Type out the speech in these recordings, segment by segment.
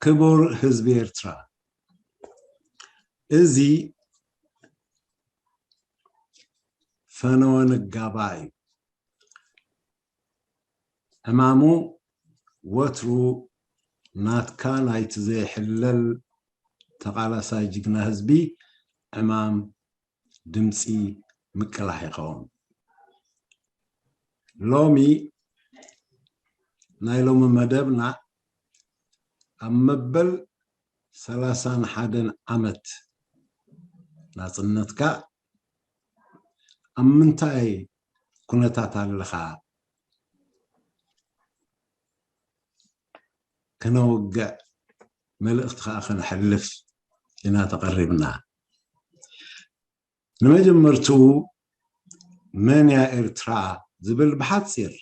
ክቡር ህዝቢ ኤርትራ፣ እዚ ፈነወ ንጋባ እዩ። ዕማሙ ወትሩ ናትካ ናይቲ ዘይሕለል ተቓላሳይ ጅግና ህዝቢ ዕማም ድምፂ ምቅላሕ ይኸውን። ሎሚ ናይ ሎሚ መደብና ኣብ መበል ሰላሳን ሓደን ዓመት ናፅነትካ ኣብ ምንታይ ኩነታት ኣለኻ ክነውግዕ መልእኽቲ ከዓ ክነሕልፍ ኢና ተቐሪብና። ንመጀመርትኡ መን እያ ኤርትራ ዝብል ብሓፂር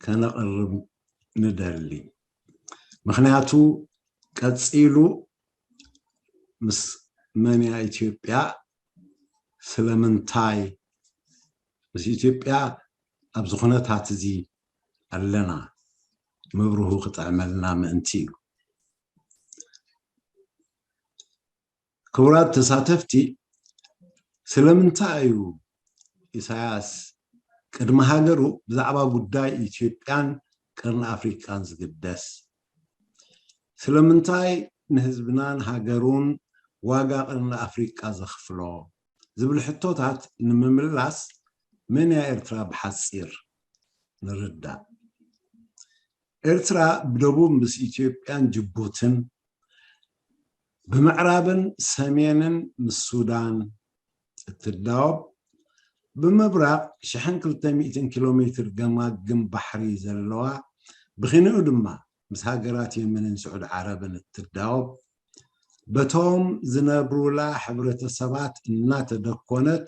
ከነቕርብ ንደሊ። ምኽንያቱ ቀፂሉ ምስ መን እያ ኢትዮጵያ፣ ስለምንታይ ምስ ኢትዮጵያ ኣብዚ ኩነታት እዚ ኣለና ምብርሁ ክጥዕመልና ምእንቲ እዩ። ክቡራት ተሳተፍቲ፣ ስለምንታይ እዩ ኢሳያስ ቅድሚ ሃገሩ ብዛዕባ ጉዳይ ኢትዮጵያን ቀርኒ ኣፍሪቃን ዝግደስ? ስለምንታይ ንህዝብናን ሃገሩን ዋጋ ቀርኒ ኣፍሪቃ ዘኽፍሎ? ዝብል ሕቶታት ንምምላስ መን እያ ኤርትራ ብሓፂር ንርዳእ። ኤርትራ ብደቡብ ምስ ኢትዮጵያን ጅቡትን፣ ብምዕራብን ሰሜንን ምስ ሱዳን እትዳወብ፣ ብምብራቕ ሽሕን ክልተ ሚእትን ኪሎ ሜትር ገማግም ባሕሪ ዘለዋ፣ ብኺንኡ ድማ ምስ ሃገራት የመንን ስዑድ ዓረብን እትዳወብ፣ በቶም ዝነብሩላ ሕብረተሰባት እናተደኮነት፣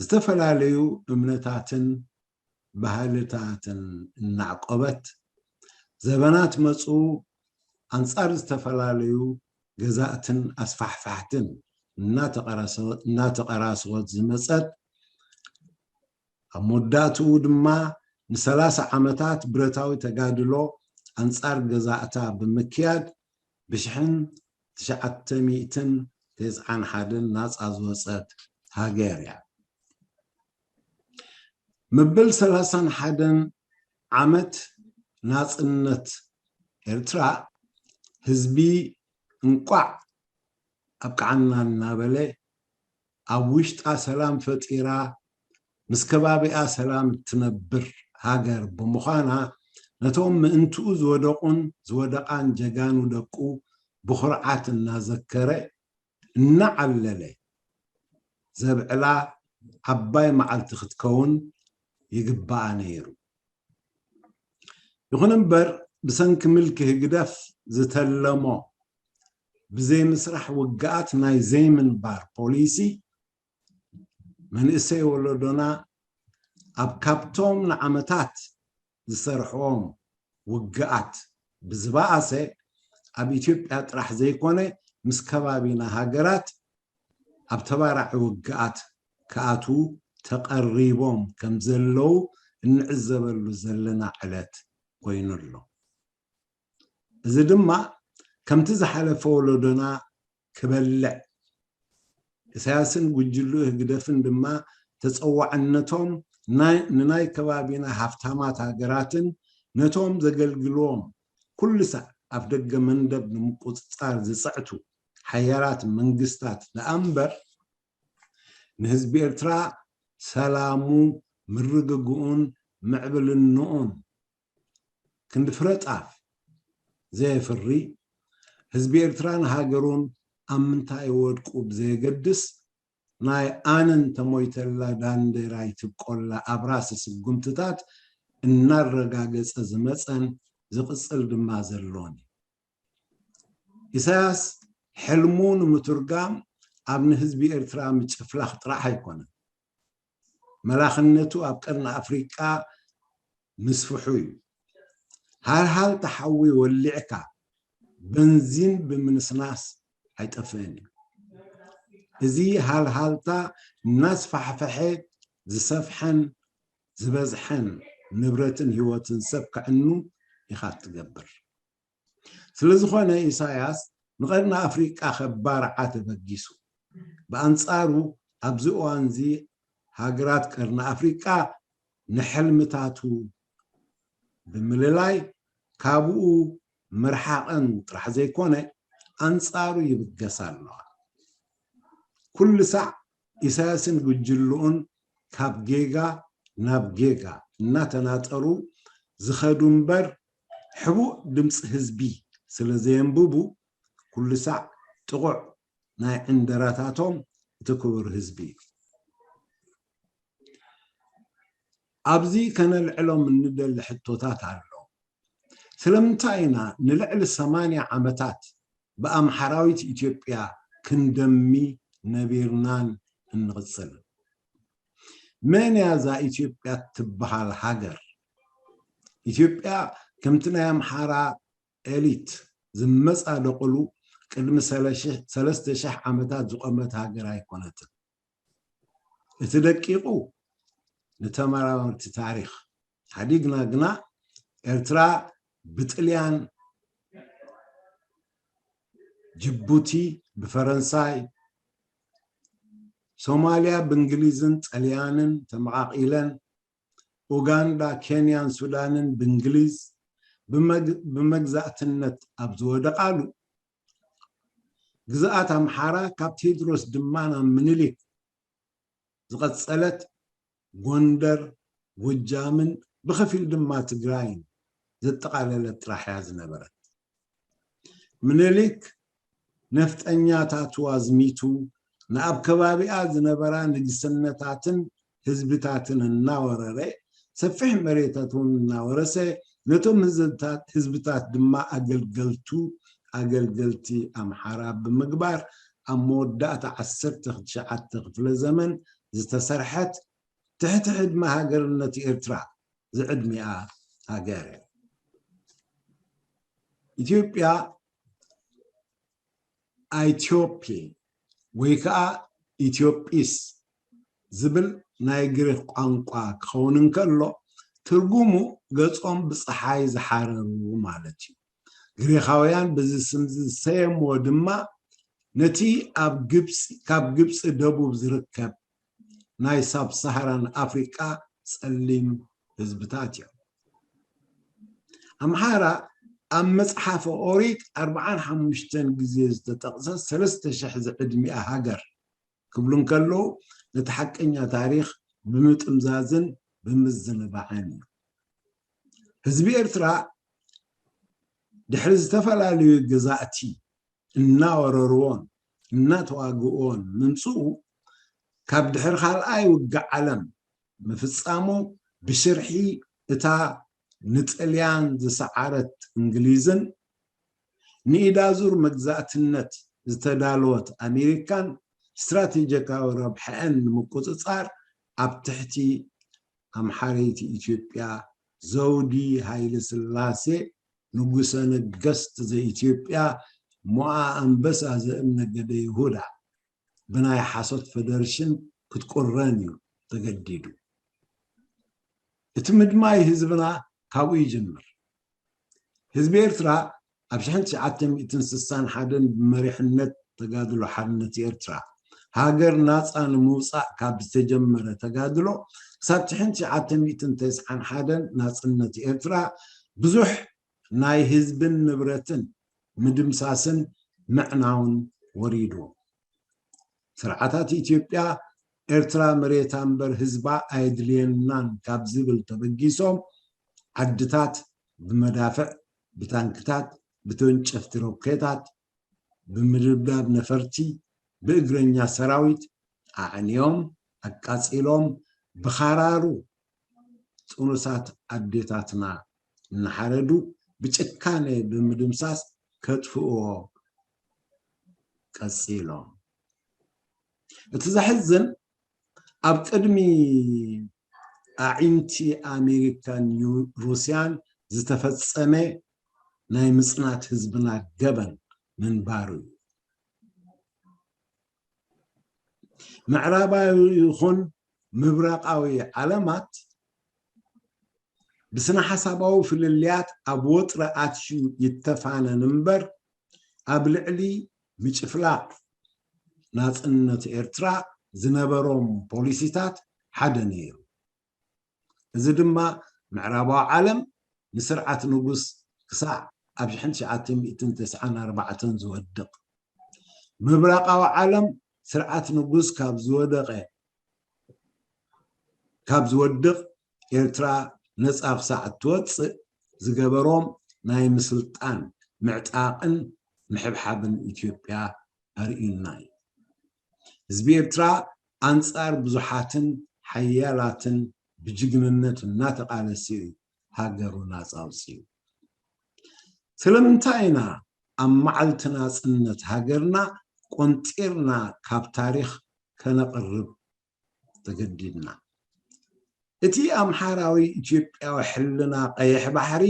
ዝተፈላለዩ እምነታትን ባህልታትን እናዕቆበት፣ ዘበናት መፁ፣ ኣንፃር ዝተፈላለዩ ገዛእትን ኣስፋሕፋሕትን እናተቐራሰወት ዝመፀት፣ ኣብ መወዳእትኡ ድማ ንሰላሳ ዓመታት ብረታዊ ተጋድሎ ኣንፃር ገዛእታ ብምክያድ፣ ብሽሕን ትሽዓተ ሚእትን ተስዓን ሓደን ናፃ ዝወፀት ሃገር እያ። መበል ሰላሳን ሓደን ዓመት ናፅነት ኤርትራ፣ ህዝቢ እንቋዕ ኣብቅዓና እናበለ፣ ኣብ ውሽጣ ሰላም ፈጢራ፣ ምስ ከባቢኣ ሰላም እትነብር ሃገር ብምዃና፣ ነቶም ምእንትኡ ዝወደቑን ዝወደቓን ጀጋኑ ደቁ ብኹርዓት እናዘከረ፣ እናዓለለ ዘብዕላ ዓባይ መዓልቲ ክትከውን ይግባኣ ነይሩ። ይኹን እምበር፣ ብሰንኪ ምልኪ ህግደፍ ዝተለሞ ብዘይምስራሕ ውግኣት ናይ ዘይምንባር ፖሊሲ፣ መንእሰይ ወለዶና ኣብ ካብቶም ንዓመታት ዝሰርሕዎም ውግኣት ብዝበኣሰ፣ ኣብ ኢትዮጵያ ጥራሕ ዘይኮነ፣ ምስ ከባቢና ሃገራት ኣብ ተባራዒ ውግኣት ክኣትዉ ተቐሪቦም ከም ዘለዉ እንዕዘበሉ ዘለና ዕለት ኮይኑ ኣሎ። እዚ ድማ ከምቲ ዝሓለፈ ወለዶና ክበልዕ፣ ኢሳያስን ጉጅልኡ ህግደፍን ድማ ተጸዋዕነቶም ናይ፣ ንናይ ከባቢና ሃፍታማት ሃገራትን ነቶም ዘገልግልዎም ኩሉ ሳዕ ኣፍ ደገ መንደብ ንምቁጽጻር ዝጽዕቱ ሓያላት መንግስታት ደኣ እምበር፣ ንህዝቢ ኤርትራ ሰላሙ፣ ምርግግኡን ምዕብልንኡን ክንዲ ፍረ ጣፍ ዘየፍሪ፣ ህዝቢ ኤርትራን ሃገሩን ኣብ ምንታይ ይወድቁ ብዘየገድስ፣ ናይ ኣነን ተሞይተላ ዳንዴራ ይትብቆላ ኣብ ራሲ ስጉምትታት እናረጋገጸ ዝመጸን ዝቕጽል ድማ ዘሎን እዩ። ኢሳያስ ሕልሙ ንምትርጋም ኣብ ንህዝቢ ኤርትራ ምጭፍላኽ ጥራሕ ኣይኮነን። መላኽነቱ ኣብ ቀርኒ ኣፍሪቃ ምስፍሑ እዩ። ሃልሃልታ ሓዊ ወሊዕካ በንዚን ብምንስናስ ኣይጠፍእን እዩ። እዚ ሃልሃልታ እናስፋሕፈሐ ዝሰፍሐን ዝበዝሐን ንብረትን ህይወትን ሰብ ከዕኑ ኢኻ እትገብር። ስለዝኾነ ኢሳያስ ንቐርኒ ኣፍሪቃ ከባርዓ ተበጊሱ። ብኣንጻሩ ኣብዚ እዋንዚ ሃገራት ቀርኒ ኣፍሪቃ ንሕልምታቱ ብምልላይ ካብኡ ምርሓቐን ጥራሕ ዘይኮነ ኣንጻሩ ይብገሳ ኣለዋ። ኩሉ ሳዕ ኢሳያስን ጉጅልኡን ካብ ጌጋ ናብ ጌጋ እናተናጠሩ ዝኸዱ እምበር ሕቡእ ድምፂ ህዝቢ ስለ ዘየንብቡ ኩሉ ሳዕ ጥቑዕ ናይ ዕንደራታቶም እቲ ክቡር ህዝቢ እዩ። ኣብዚ ከነልዕሎም እንደሊ ሕቶታት ኣሎ። ስለምንታይ ኢና ንልዕሊ ሰማንያ ዓመታት ብኣምሓራዊት ኢትዮጵያ ክንደሚ ነቢርናን እንቕጽል? መን እያ እዛ ኢትዮጵያ ትበሃል ሃገር? ኢትዮጵያ ከምቲ ናይ ኣምሓራ ኤሊት ዝመጻደቕሉ ቅድሚ ሰለስተ ሽሕ ዓመታት ዝቖመት ሃገር ኣይኮነትን። እቲ ደቂቑ ንተመራመርቲ ታሪኽ ሓዲግና ግና ኤርትራ ብጥልያን፣ ጅቡቲ ብፈረንሳይ፣ ሶማልያ ብእንግሊዝን ጥልያንን ተመቓቒለን፣ ኡጋንዳ፣ ኬንያን ሱዳንን ብእንግሊዝ ብመግ- ብመግዛእትነት ኣብ ዝወደቓሉ፣ ግዝኣት ኣምሓራ ካብ ቴድሮስ ድማ ናብ ምኒልክ ዝቐጸለት፣ ጎንደር፣ ጎጃምን ብኸፊል ድማ ትግራይን ዘጠቓለለት ጥራሕ እያ ዝነበረት። ምኒልክ ነፍጠኛታቱ ኣዝሚቱ ንኣብ ከባቢኣ ዝነበራ ንግስነታትን ህዝብታትን እናወረረ፣ ሰፊሕ መሬታት እውን እናወረሰ፣ ነቶም ህዝብታት ህዝብታት ድማ ኣገልገልቱ ኣገልገልቲ ኣምሓራ ብምግባር፣ ኣብ መወዳእታ ዓሰርተ ትሽዓተ ክፍለ ዘመን ዝተሰርሐት ትሕቲ ሕድመ ሃገርነት ኤርትራ ዝዕድሚኣ ሃገር እያ። ኢትዮጵያ ኣይቲዮፒ ወይ ከዓ ኢትዮጵስ ዝብል ናይ ግሪክ ቋንቋ ክኸውን እንከሎ፣ ትርጉሙ ገጾም ብፀሓይ ዝሓረሩ ማለት እዩ። ግሪኻውያን በዚ ስም ዝሰየምዎ ድማ ነቲ ኣብ ግብፂ ካብ ግብፂ ደቡብ ዝርከብ ናይ ሳብ ሳሃራን ኣፍሪቃ ጸሊም ህዝብታት እዮም። ኣምሓራ ኣብ መጽሓፈ ኦሪት ኣርብዓን ሓሙሽተን ግዜ ዝተጠቕሰት ሰለስተ ሽሕ ዝዕድሚኣ ሃገር ክብሉ እንከለዉ ነቲ ሓቀኛ ታሪኽ ብምጥምዛዝን ብምዝንባዕን እዩ። ህዝቢ ኤርትራ ድሕሪ ዝተፈላለዩ ገዛእቲ እናወረርዎን እናተዋግእዎን ምምፅኡ ካብ ድሕሪ ካልኣይ ውግእ ዓለም ምፍፃሙ ብሽርሒ እታ ንጥልያን ዝሰዓረት እንግሊዝን ንኢዳዙር መግዛእትነት ዝተዳለወት ኣሜሪካን ስትራቴጂካዊ ረብሐአን ንምቁፅፃር ኣብ ትሕቲ ኣምሓረይቲ ኢትዮጵያ ዘውዲ ሃይለ ስላሴ ንጉሰ ነገስት ዘኢትዮጵያ ሞኣ ኣንበሳ ዘእም ነገደ ይሁዳ ብናይ ሓሶት ፈደርሽን ክትቁረን እዩ ተገዲዱ። እቲ ምድማይ ህዝብና ካብኡ ይጅምር። ህዝቢ ኤርትራ ኣብ ሽሕን ትሽዓተ ሚእትን ስሳን ሓደን ብመሪሕነት ተጋድሎ ሓርነት ኤርትራ ሃገር ናጻ ንምውጻእ ካብ ዝተጀመረ ተጋድሎ ክሳብ ሽሕን ትሽዓተ ሚእትን ተስዓን ሓደን ናጽነት ኤርትራ ብዙሕ ናይ ህዝብን ንብረትን ምድምሳስን ምዕናውን ወሪዱ። ስርዓታት ኢትዮጵያ ኤርትራ መሬታ እምበር ህዝባ ኣየድልየናን ካብ ዝብል ተበጊሶም ዓድታት ብመዳፍዕ፣ ብታንክታት፣ ብተወንጨፍቲ ሮኬታት፣ ብምድብዳብ ነፈርቲ፣ ብእግረኛ ሰራዊት ኣዕንዮም፣ ኣቃጺሎም፣ ብኻራሩ ጥኑሳት ኣዴታትና እናሓረዱ ብጭካኔ ብምድምሳስ ከጥፍእዎ ቀጺሎም። እቲ ዘሕዝን ኣብ ቅድሚ ኣዒንቲ ኣሜሪካን ዩ- ሩስያን ዝተፈጸመ ናይ ምጽናት ህዝብና ገበን ምንባሩ እዩ። ምዕራባዊ ይኹን ምብራቓዊ ዓለማት ብስነ ሓሳባዊ ፍልልያት ኣብ ወጥሪ ኣትዩ ይተፋነን እምበር፣ ኣብ ልዕሊ ምጭፍላቕ ናጽነት ኤርትራ ዝነበሮም ፖሊሲታት ሓደ ነይሩ። እዚ ድማ ምዕራባዊ ዓለም ንስርዓት ንጉስ ክሳዕ ኣብ ሽሕን ትሽዓተ ሚእትን ተስዓን ኣርባዕተን ዝወድቕ፣ ምብራቓዊ ዓለም ስርዓት ንጉስ ካብ ዝወደቐ ካብ ዝወድቕ ኤርትራ ነጻ ክሳዕ እትወጽእ ዝገበሮም ናይ ምስልጣን ምዕጣቕን ምሕብሓብን ኢትዮጵያ ኣርእዩና እዩ። ህዝቢ ኤርትራ ኣንጻር ብዙሓትን ሓያላትን ብጅግንነት እናተቓለሰ እዩ ሃገሩ ናጻ ኣውጺኡ። ስለምንታይ ኢና ኣብ መዓልቲ ናጽነት ሃገርና ቆንጢርና ካብ ታሪኽ ከነቕርብ ተገዲድና? እቲ ኣምሓራዊ ኢትዮጵያዊ ሕልና ቀይሕ ባሕሪ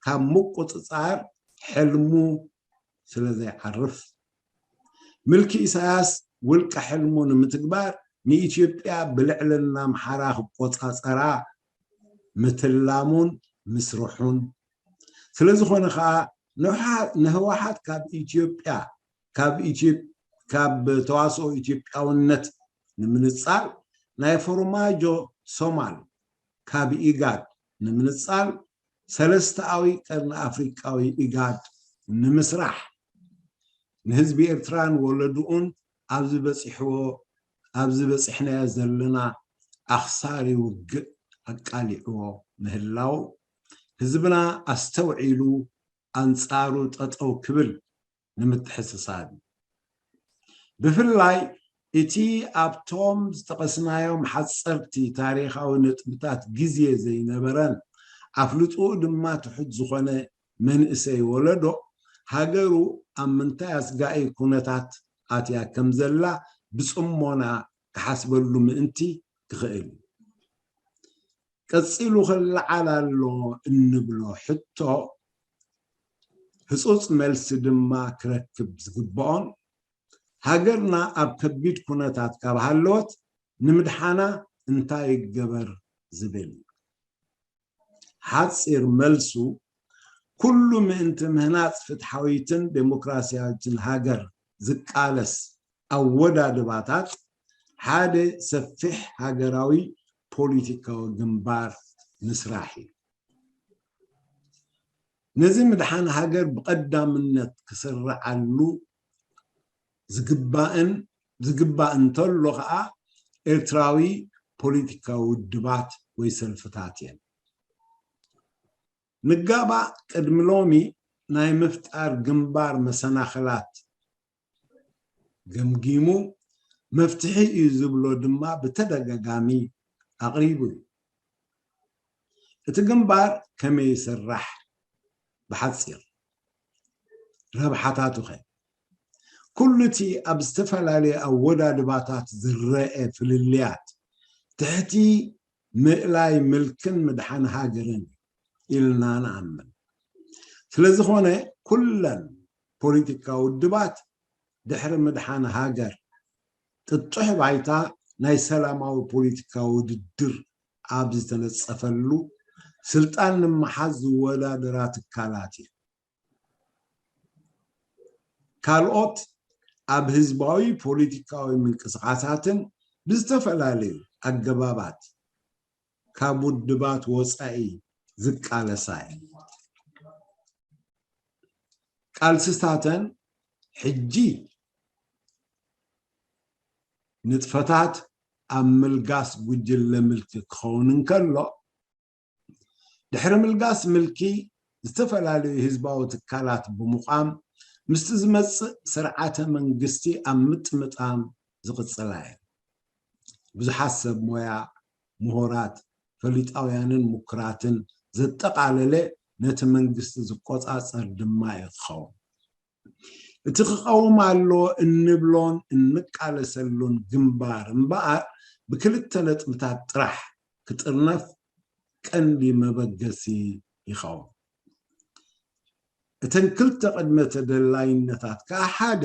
ካብ ምቁጽጻር ሕልሙ ስለ ዘይዓርፍ፣ ምልኪ ኢሳያስ ውልቀ ሕልሙ ንምትግባር ንኢትዮጵያ ብልዕልና ኣምሓራ ክቆጻጸራ ምትላሙን ምስርሑን ስለ ዝኾነ ከኣ ንህወሓት ካብ ኢትዮጵያ ካብ ኢትዮጵ ካብ ተዋስኦ ኢትዮጵያውነት ንምንጻል፣ ናይ ፎርማጆ ሶማል ካብ ኢጋድ ንምንጻል፣ ሰለስተኣዊ ቀርኒ ኣፍሪቃዊ ኢጋድ ንምስራሕ፣ ንህዝቢ ኤርትራን ወለድኡን ኣብዚ በጺሕዎ ኣብዚ በጺሕናዮ ዘለና ኣኽሳሪ ውግእ ኣቃሊዕዎ ምህላው፣ ህዝብና ኣስተውዒሉ ኣንጻሩ ጠጠው ክብል ንምትሕስሳብ እዩ። ብፍላይ እቲ ኣብቶም ዝጠቐስናዮም ሓጸርቲ ታሪኻዊ ነጥብታት ግዜ ዘይነበረን ኣፍልጥኡ ድማ ትሑት ዝኾነ መንእሰይ ወለዶ፣ ሃገሩ ኣብ ምንታይ ኣስጋኢ ኩነታት ኣትያ ከም ዘላ ብጽሞና ክሓስበሉ ምእንቲ ክኽእል እዩ። ቀጺሉ ክለዓል ኣሎ እንብሎ ሕቶ ህጹጽ መልሲ ድማ ክረክብ ዝግብኦን፣ ሃገርና ኣብ ከቢድ ኩነታት ካብ ሃለወት ንምድሓና እንታይ ይገበር ዝብል እዩ። ሓጺር መልሱ፣ ኩሉ ምእንቲ ምህናጽ ፍትሓዊትን ዴሞክራስያዊትን ሃገር ዝቃለስ ኣወዳድባታት ሓደ ሰፊሕ ሃገራዊ ፖሊቲካዊ ግንባር ምስራሕ እዩ። ነዚ ምድሓን ሃገር ብቐዳምነት ክስርዓሉ ዝግባእን ዝግባእ እንተሎ ከኣ ኤርትራዊ ፖሊቲካዊ ውድባት ወይ ሰልፍታት እየን። ንጋባእ ቅድሚ ሎሚ ናይ ምፍጣር ግንባር መሰናኽላት ገምጊሙ መፍትሒ እዩ ዝብሎ ድማ ብተደጋጋሚ ኣቕሪቡ እዩ። እቲ ግንባር ከመይ ይስራሕ? ብሓጺር ረብሓታቱ ኸ? ኩሉ እቲ ኣብ ዝተፈላለዩ ኣወዳድባታት ዝረአ ፍልልያት ትሕቲ ምእላይ ምልክን ምድሓን ሃገርን ኢልና ንኣምን። ስለዝኾነ ኩለን ፖለቲካዊ ውድባት ድሕሪ ምድሓን ሃገር ጥጡሕ ባይታ ናይ ሰላማዊ ፖለቲካዊ ውድድር ኣብ ዝተነጸፈሉ ስልጣን ንምሓዝ ዝወዳደራ ትካላት እዩ። ካልኦት ኣብ ህዝባዊ ፖለቲካዊ ምንቅስቓሳትን ብዝተፈላለዩ ኣገባባት ካብ ውድባት ወጻኢ ዝቃለሳ እየን። ቃልስታተን ሕጂ ንጥፈታት ኣብ ምልጋስ ጉጅለ ምልኪ ክኸውን እንከሎ፣ ድሕሪ ምልጋስ ምልኪ ዝተፈላለዩ ህዝባዊ ትካላት ብምቋም ምስቲ ዝመጽእ ስርዓተ መንግስቲ ኣብ ምጥምጣም ዝቕጽላ እየን። ብዙሓት ሰብ ሞያ፣ ምሁራት፣ ፈሊጣውያንን ምኩራትን ዘጠቓለለ ነቲ መንግስቲ ዝቆጻጸር ድማ እዩ ክኸውን። እቲ ክቐውም ኣለዎ እንብሎን እንቃለሰሉን ግንባር እምበኣር ብክልተ ነጥብታት ጥራሕ ክጥርነፍ ቀንዲ መበገሲ ይኸውን። እተን ክልተ ቅድመ ተደላይነታት ከኣ ሓደ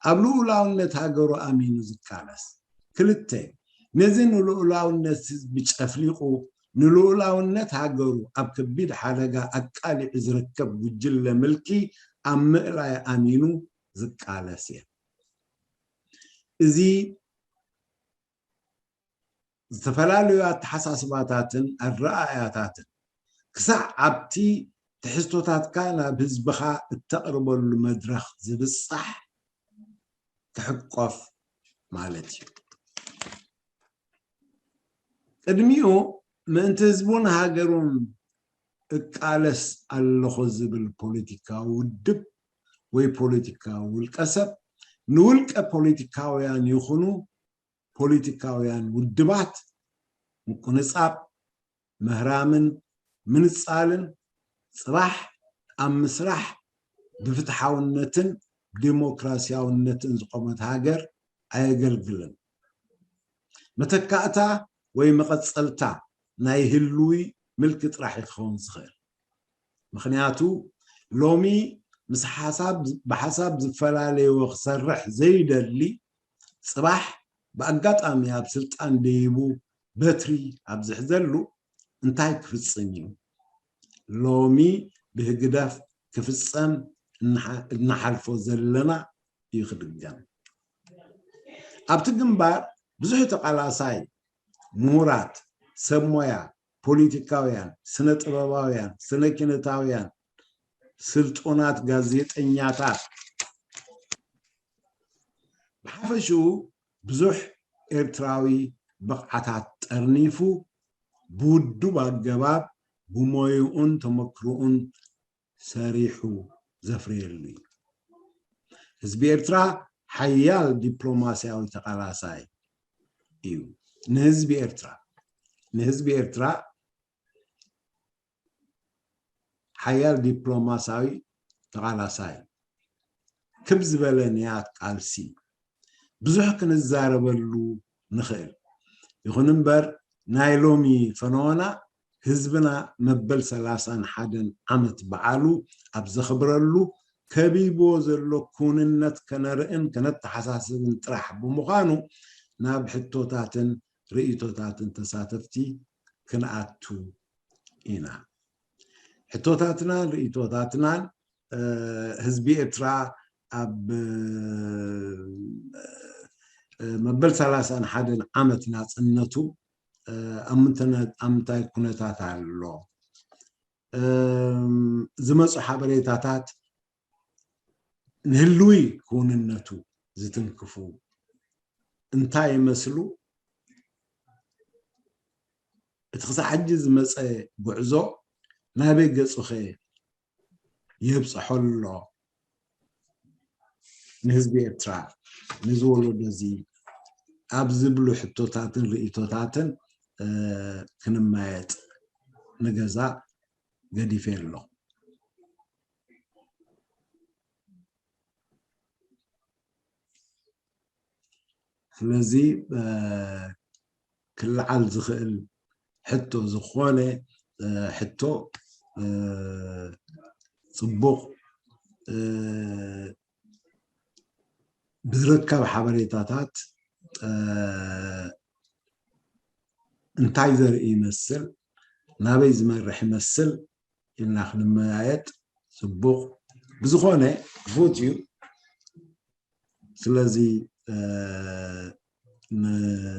ኣብ ልኡላውነት ሃገሩ ኣሚኑ ዝቃለስ፣ ክልተ ነዚ ንልኡላውነት ህዝቢ ጨፍሊቑ ንልኡላውነት ሃገሩ ኣብ ከቢድ ሓደጋ ኣቃሊዑ ዝርከብ ጉጅለ ምልኪ ኣብ ምእላይ ኣሚኑ ዝቃለስ እየ። እዚ ዝተፈላለዩ ኣተሓሳስባታትን ኣረኣእያታትን ክሳዕ ኣብቲ ትሕዝቶታትካ ናብ ህዝብኻ እተቕርበሉ መድረኽ ዝብጻሕ ክሕቆፍ ማለት እዩ። ቅድሚኡ ምእንቲ ህዝቡን ሃገሩን እቃለስ ኣለኹ ዝብል ፖለቲካዊ ውድብ ወይ ፖለቲካዊ ውልቀሰብ ንውልቀ ፖለቲካውያን ይኹኑ ፖለቲካውያን ውድባት ምቁንጻብ፣ ምህራምን ምንጻልን ጽባሕ ኣብ ምስራሕ ብፍትሓውነትን ዲሞክራሲያውነትን ዝቆመት ሃገር ኣየገልግልን። መተካእታ ወይ መቐጸልታ ናይ ህልዊ ምልኪ ጥራሕ እዩ ክኸውን ዝኽእል። ምኽንያቱ ሎሚ ምስ ሓሳብ ብሓሳብ ዝፈላለዮ ክሰርሕ ዘይደሊ ጽባሕ ብኣጋጣሚ ኣብ ስልጣን ደይቡ በትሪ ኣብ ዝሕዘሉ እንታይ ክፍጽም እዩ? ሎሚ ብህግደፍ ክፍጸም እናሓልፎ ዘለና እዩ ክድገም። ኣብቲ ግንባር ብዙሕ ተቓላሳይ፣ ምሁራት፣ ሰብ ሞያ፣ ፖለቲካውያን፣ ስነ ጥበባውያን፣ ስነ ኪነታውያን፣ ስልጡናት ጋዜጠኛታት፣ ብሓፈሽኡ ብዙሕ ኤርትራዊ ብቕዓታት ጠርኒፉ ብውዱብ ኣገባብ ብሞይኡን ተመክሮኡን ሰሪሑ ዘፍረየሉ እዩ። ህዝቢ ኤርትራ ሓያል ዲፕሎማስያዊ ተቓላሳይ እዩ። ንህዝቢ ኤርትራ ንህዝቢ ኤርትራ ሓያል ዲፕሎማስያዊ ተቓላሳይ ክብ ዝበለ ንያት ቃልሲ ብዙሕ ክንዛረበሉ ንኽእል። ይኹን እምበር ናይ ሎሚ ፈነወና ህዝብና መበል ሰላሳን ሓደን ዓመት በዓሉ ኣብ ዘኽብረሉ ከቢብዎ ዘሎ ክውንነት ከነርእን ከነተሓሳስብን ጥራሕ ብምዃኑ ናብ ሕቶታትን ርእይቶታትን ተሳተፍቲ ክንኣቱ ኢና። ሕቶታትናን ርእይቶታትናን ህዝቢ ኤርትራ ኣብ መበል ሰላሳን ሓደን ዓመት ናጽነቱ ኣብ ምንታይ ኩነታት ኣሎ? ዝመጹ ሓበሬታታት ንህልዊ ክውንነቱ ዝትንክፉ እንታይ ይመስሉ? እቲ ክሳብ ሕጂ ዝመጸ ጉዕዞ ናበይ ገጹኸ የብጽሖ ኣሎ ንህዝቢ ኤርትራ፣ ነዚ ወለዶ እዚ ኣብ ዝብሉ ሕቶታትን ርእይቶታትን ክንመያየጥ ንገዛ ገዲፈ ኣለኹ። ስለዚ ክልዓል ዝኽእል ሕቶ ዝኾነ ሕቶ ጽቡቕ ብዝርከብ ሓበሬታታት እንታይ ዘርኢ ይመስል፣ ናበይ ዝመርሕ ይመስል ኢልና ክንመያየጥ ጽቡቕ። ብዝኾነ ክፉት እዩ። ስለዚ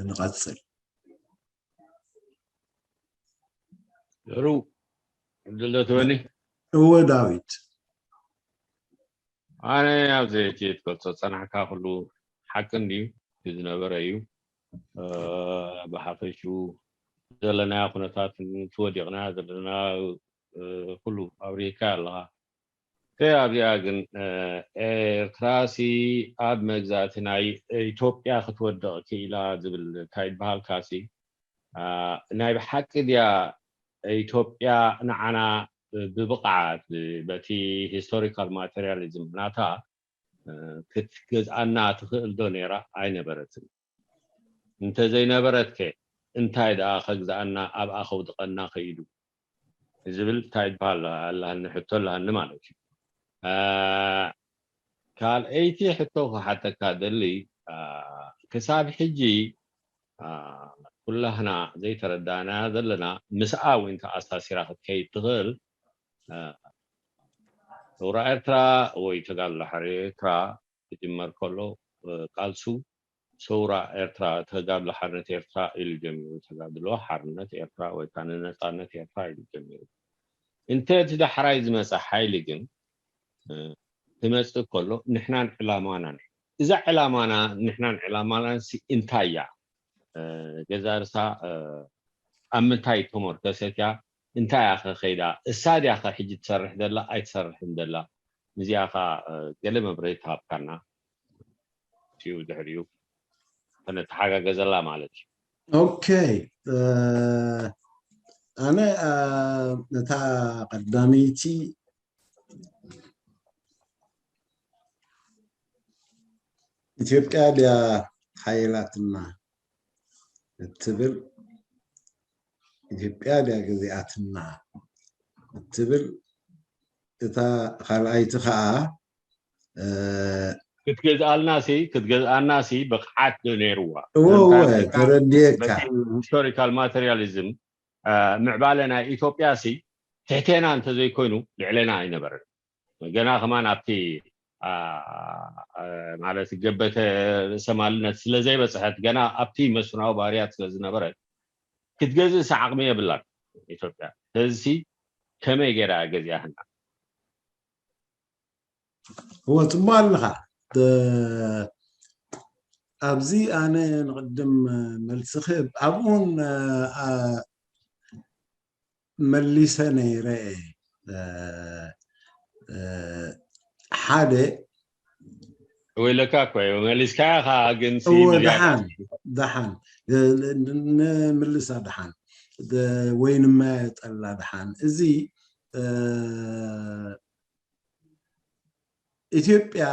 ንቐጽል። ሩ ድልዶ ትበኒ? እወ ዳዊት። ኣነ ኣብዚ ሕጂ ትገልጾ ጸናሕካ ኩሉ ሓቂ እንድዩ፣ እቲ ዝነበረ እዩ። ብሓፈሽኡ ዘለናዮ ኩነታት፣ እቲ ወዲቕናዮ ዘለና ኩሉ ኣብሪህካዮ ኣለኻ። ከ ኣብዚኣ ግን ኤርትራሲ ኣብ መግዛእቲ ናይ ኢትዮጵያ ክትወድቕ ክኢላ ዝብል እንታይ ይበሃልካሲ፣ ናይ ብሓቂ ድያ ኢትዮጵያ ንዓና ብብቕዓት በቲ ሂስቶሪካል ማቴሪያሊዝም ናታ ክትገዝኣና ትኽእል ዶ ነይራ? ኣይነበረትን። እንተዘይነበረት ከ እንታይ ደኣ ከግዝኣና ኣብኣ ከውድቐና ኸኢሉ ዝብል እንታይ ይበሃል ኣለሃኒ ሕቶ ኣለሃኒ ማለት እዩ። ካልኣይቲ ሕቶ ክሓተካ ደሊ ክሳብ ሕጂ ኩላህና ዘይተረዳእናያ ዘለና ምስኣ እውን ተኣሳሲራ ክትከይድ ትኽእል። ሰውራ ኤርትራ ወይ ተጋድሎ ሓርነት ኤርትራ ክጅመር ከሎ ቃልሱ ሰውራ ኤርትራ፣ ተጋድሎ ሓርነት ኤርትራ ኢሉ ጀሚሩ። ተጋድሎ ሓርነት ኤርትራ ወይ ከዓ ንነፃነት ኤርትራ ኢሉ ጀሚሩ። እንተ እቲ ዳሕራይ ዝመፀ ሓይሊ ግን ክመፅእ ከሎ ንሕናን ዕላማናን፣ እዛ ዕላማና ንሕናን ዕላማናን እንታይ እያ? ገዛ ርሳ ኣብ ምንታይ ተመርኮሰት እያ? እንታይ እያ ከ ከይዳ? እሳ ድያ ከ ሕጂ ትሰርሕ ዘላ ኣይትሰርሕን ዘላ? ንዚኣ ከ ገለ መብርሂ ተሃብካና። ሽኡ ድሕሪኡ ከነተሓጋገዘላ ማለት እዩ። ኦኬ፣ ኣነ ነታ ቀዳመይቲ ኢትዮጵያ ድያ ሓይላትና እትብል፣ ኢትዮጵያ ድያ ገዚኣትና እትብል፣ እታ ካልኣይቲ ከዓ ክትገዝኣልና ሲ ክትገዝኣና ሲ ብቕዓት ዶ ነይርዋ? እወ ተረድየካ። ሂስቶሪካል ማቴሪያሊዝም ምዕባለ ናይ ኢትዮጵያ ሲ ትሕቴና እንተዘይኮይኑ ልዕሌና ኣይነበረን። ገና ከማን ኣብቲ ማለት ገበተ ርእሰማልነት ስለዘይበፅሐት ገና ኣብቲ መስፍናዊ ባህርያት ስለዝነበረት ክትገዝእ ሲ ዓቕሚ የብላን ኢትዮጵያ። ስለዚ ከመይ ገይራ ገዚኣህና? እወ ትሞ ኣለኻ። ኣብዚ ኣነ ንቕድም መልሲ ክህብ ኣብኡን መሊሰ ነይረ ሓደ ወይለካ እኮ እዩ መሊስካያ ከዓ ግን ሲ እወ፣ ድሓን ድሓን ንምልሳ ድሓን ወይ ንመያየጠላ ድሓን እዚ ኢትዮጵያ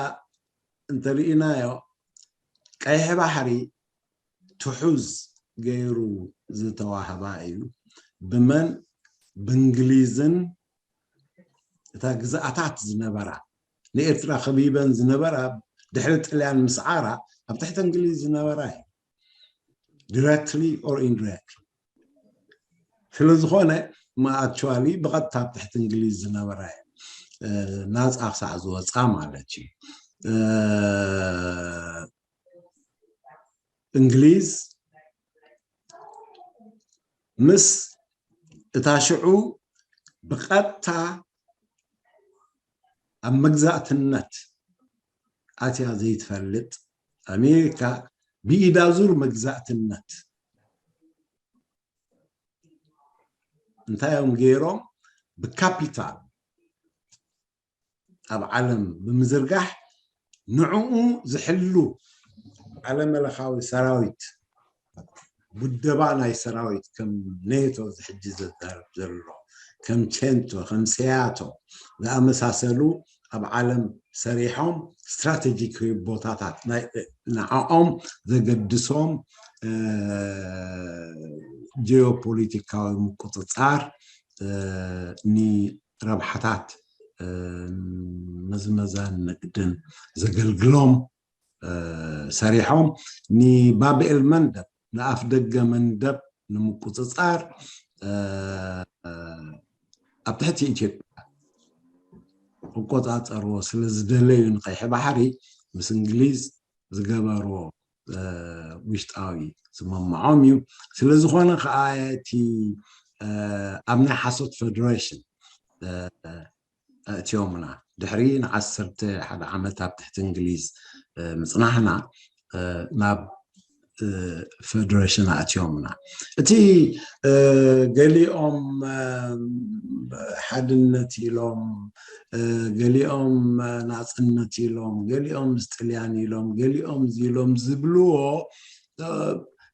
እንተርኢናዮ ቀይሕ ባሕሪ ትሑዝ ገይሩ ዝተዋህባ እዩ። ብመን? ብእንግሊዝን እታ ግዝኣታት ዝነበራ ንኤርትራ ከቢበን ዝነበራ ድሕሪ ጥልያን ምስዓራ ኣብ ትሕቲ እንግሊዝ ዝነበራ እዩ። Directly or indirectly ስለዝኾነ actually ብቐጥታ ኣብ ትሕቲ እንግሊዝ ዝነበራ ናፃ ክሳዕ ዝወፃ ማለት እዩ። እንግሊዝ ምስ እታ ሽዑ ብቐጥታ ኣብ መግዛእትነት ኣትያ ዘይትፈልጥ ኣሜሪካ ብኢዳ ዙር መግዛእትነት እንታይ እዮም ገይሮም? ብካፒታል ኣብ ዓለም ብምዝርጋሕ ንዕኡ ዝሕሉ ዓለመለኻዊ ሰራዊት ውደባ ናይ ሰራዊት ከም ኔቶ ዝሕጂ ዘዛርብ ዘሎ ከም ቼንቶ ከም ሴያቶ ዝኣመሳሰሉ ኣብ ዓለም ሰሪሖም ስትራቴጂክ ቦታታት ንዕኦም ዘገድሶም ጂኦፖለቲካዊ ምቁፅፃር ንረብሓታት መዝመዛን ንግድን ዘገልግሎም ሰሪሖም ንባብኤል መንደብ ንኣፍ ደገ መንደብ ንምቁፅፃር ኣብ ትሕቲ ኢትዮጵያ ክቆፃፀርዎ ስለዝደለዩ ንቀይሕ ባሕሪ ምስ እንግሊዝ ዝገበርዎ ውሽጣዊ ዝመምዖም እዩ። ስለዝኾነ ከዓ እቲ ኣብ ናይ ሓሶት ፌደሬሽን ኣእትዮምና ድሕሪ ንዓሰርተ ሓደ ዓመት ኣብ ትሕቲ እንግሊዝ ምፅናሕና ናብ ፌደሬሽን ኣእትዮምና። እቲ ገሊኦም ሓድነት ኢሎም፣ ገሊኦም ናፅነት ኢሎም፣ ገሊኦም ጥልያን ኢሎም፣ ገሊኦም ኢሎም ዝብልዎ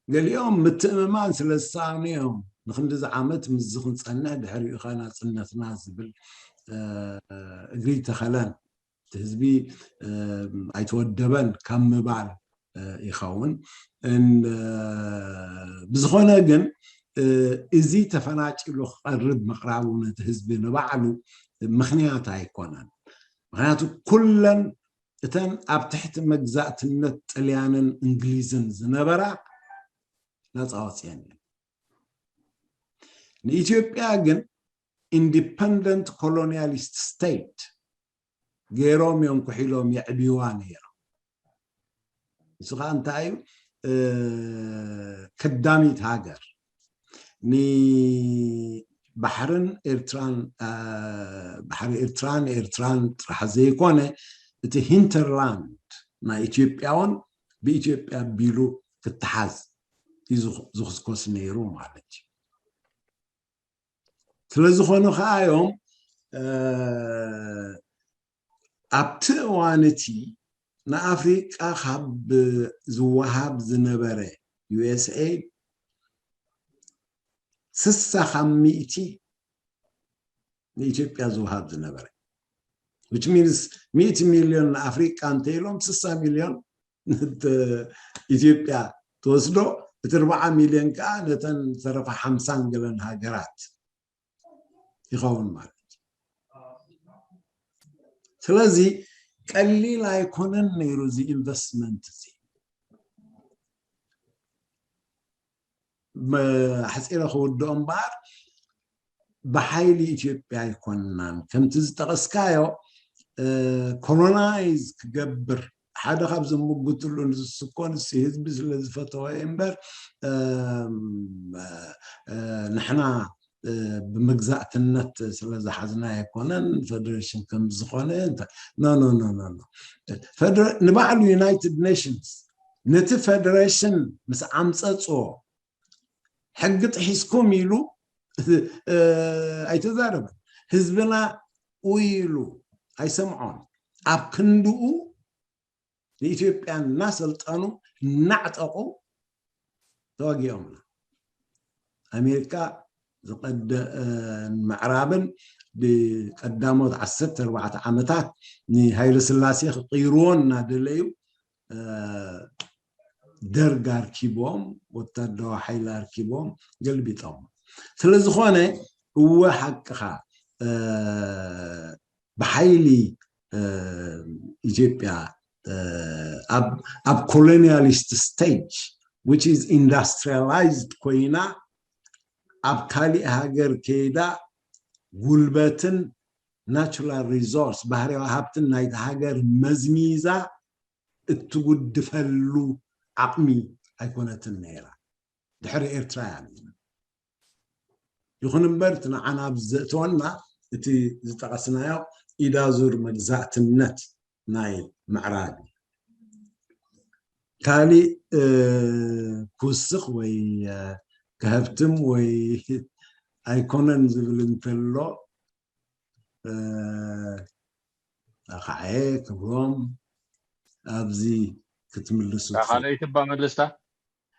ገሊኦም ምትእምማን ስለ ዝሰኣኑ እዮም። ንክንድዚ ዓመት ምስዚ ክንፀንሕ ድሕሪኡ ከ ናፅነትና ዝብል እግሪ ተኸለን ህዝቢ ኣይተወደበን ካብ ምባል ይኸውን። ብዝኾነ ግን እዚ ተፈናጭሉ ክቐርብ ምቕራቡ ነቲ ህዝቢ ንባዕሉ ምኽንያት ኣይኮነን። ምኽንያቱ ኩለን እተን ኣብ ትሕቲ መግዛእትነት ጥልያንን እንግሊዝን ዝነበራ ናፃ ኣውፅኤን እየን። ንኢትዮጵያ ግን independent colonialist state ገይሮም እዮም ኩሒሎም የዕብይዋ ነይሮም። ንሱ ከዓ እንታይ እዩ? ከዳሚት ሃገር ንባሕርን ኤርትራን፣ ባሕሪ ኤርትራን ኤርትራን ጥራሕ ዘይኮነ፣ እቲ ሂንተርላንድ ናይ ኢትዮጵያ እውን ብኢትዮጵያ ቢሉ ክተሓዝ እዩ ዝኹስኮስ ነይሩ ማለት እዩ። ስለዝኾነ ከዓ እዮም ኣብቲ እዋን እቲ ንኣፍሪቃ ካብ ዝወሃብ ዝነበረ ዩኤስኤ ስሳ ካብ ሚእቲ ንኢትዮጵያ ዝወሃብ ዝነበረ፣ which means ሚእቲ ሚልዮን ንኣፍሪቃ እንተኢሎም ስሳ ሚልዮን ኢትዮጵያ ትወስዶ፣ እቲ ኣርባዓ ሚልዮን ከዓ ነተን ዝተረፋ ሓምሳን ገለን ሃገራት ይኸውን ማለት እዩ። ስለዚ ቀሊል ኣይኮነን ነይሩ እዚ ኢንቨስትመንት እዚ። ኣሕፂረ ክውድኦ እምበኣር ብሓይሊ ኢትዮጵያ ኣይኮንናን። ከምቲ ዝጠቐስካዮ ኮሎናይዝ ክገብር ሓደ ካብ ዝምጉትሉ ንስኮ ንስ ህዝቢ ስለ ዝፈተወ እምበር ንሕና ብመግዛእትነት ስለ ዝሓዝና ኣይኮነን። ፈደሬሽን ከም ዝኾነ ንባዕሉ ዩናይትድ ኔሽንስ ነቲ ፈደሬሽን ምስ ዓምፀፅዎ ሕጊ ጥሒስኩም ኢሉ ኣይተዛረበን። ህዝብና ኡይ ኢሉ ኣይሰምዖን። ኣብ ክንድኡ ንኢትዮጵያ እናሰልጠኑ እናዕጠቑ ተዋጊኦምና። ኣሜሪካ ዝቀደ ምዕራብን ብቀዳሞት ዓሰርተ ኣርባዕተ ዓመታት ንሃይለ ስላሴ ክቅይርዎ እናደለዩ ደርግ ኣርኪቦም፣ ወታደራዊ ሓይሊ ኣርኪቦም ገልቢጦም። ስለዝኾነ እወ ሓቅኻ ብሓይሊ ኢትዮጵያ ኣብ ኮሎኒያሊስት ስቴጅ which is industrialized ኮይና ኣብ ካሊእ ሃገር ከይዳ ጉልበትን ናቹራል ሪሶርስ ባህርያዊ ሃብትን ናይቲ ሃገር መዝሚዛ እትጉድፈሉ ዓቕሚ ኣይኮነትን ነይራ። ድሕሪ ኤርትራ እያ ነይራ። ይኹን እምበር እቲ ንዓና ኣብዚ ዘእተወና እቲ ዝጠቐስናዮ ኢዳዙር መግዛእትነት ናይ ምዕራብ እዩ። ካሊእ ክውስኽ ወይ ክሀብትም ወይ ኣይኮነን ዝብል እንተሎ ኣኻዐ ክብሮም ኣብዚ ክትምልሱ ካልኣይቲ እባ መልስታ።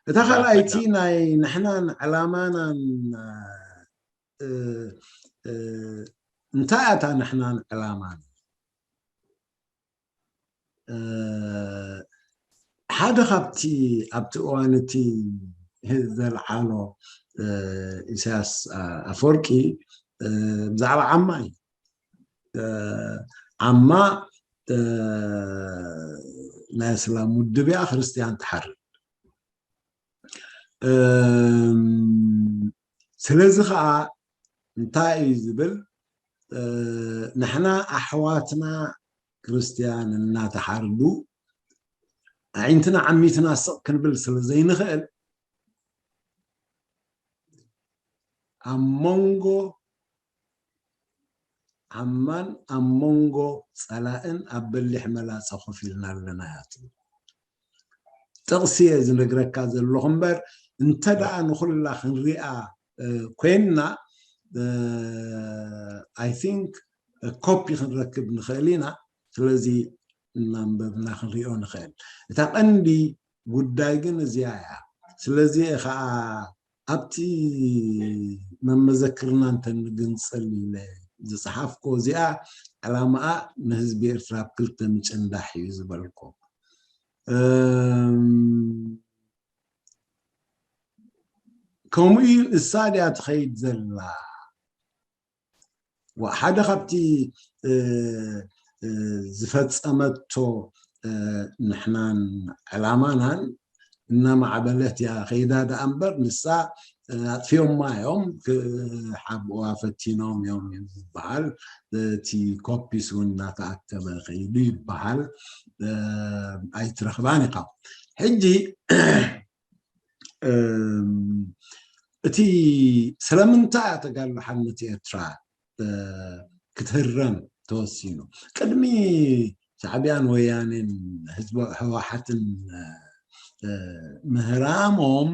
እታ ካልኣይቲ ናይ ንሕናን ዕላማናን እንታይ እታ ንሕናን ዕላማን ሓደ ካብቲ ኣብቲ እዋን እቲ ዘልዓሎ ኢሳያስ ኣፈወርቂ ብዛዕባ ዓማ እዩ። ዓማ ናይ እስላም ውድብ እያ፣ ክርስትያን ትሓርድ። ስለዚ ከዓ እንታይ እዩ ዝብል? ንሕና ኣሕዋትና ክርስትያን እናተሓርዱ ኣዒንትና ዓሚትና ስቕ ክንብል ስለ ዘይንኽእል ኣብ መንጎ ዓማን ኣብ መንጎ ጸላእን ኣብ በሊሕ መላጸ ኮፍ ኢልና ኣለና እያ ትብል። ጥቕሲ እየ ዝነግረካ ዘለኹ እምበር እንተ ደኣ ንኹላ ክንሪኣ ኮይንና I think ኮፒ ክንረክብ ንኽእል ኢና። ስለዚ እናንበብና ክንሪኦ ንኽእል። እታ ቀንዲ ጉዳይ ግን እዚኣ እያ። ስለዚ እየ ከዓ ኣብቲ መመዘክርና እንተንግንፅል ኢለ ዝፀሓፍኮ እዚኣ ዕላማኣ ንህዝቢ ኤርትራ ኣብ ክልተ ምጭንዳሕ እዩ ዝበልኮ። ከምኡ እዩ እሳ ድያ ትኸይድ ዘላ። ሓደ ካብቲ ዝፈፀመቶ ንሕናን ዕላማናን እናማዕበለት እያ ከይዳ ደኣ እምበር፣ ንሳ ኣጥፊኦማ እዮም፣ ክሓብእዋ ፈቲኖም እዮም ዝበሃል። እቲ ኮፒስ እውን እናተኣከበ ከይዱ ይበሃል። ኣይትረኽባን ኢኻ። ሕጂ እቲ ስለምንታይ ተጋድሎ ሓርነት ኤርትራ ክትህረም ተወሲኑ? ቅድሚ ሻዕቢያን ወያኔን ህዝቢ ህወሓትን ምህራሞም፣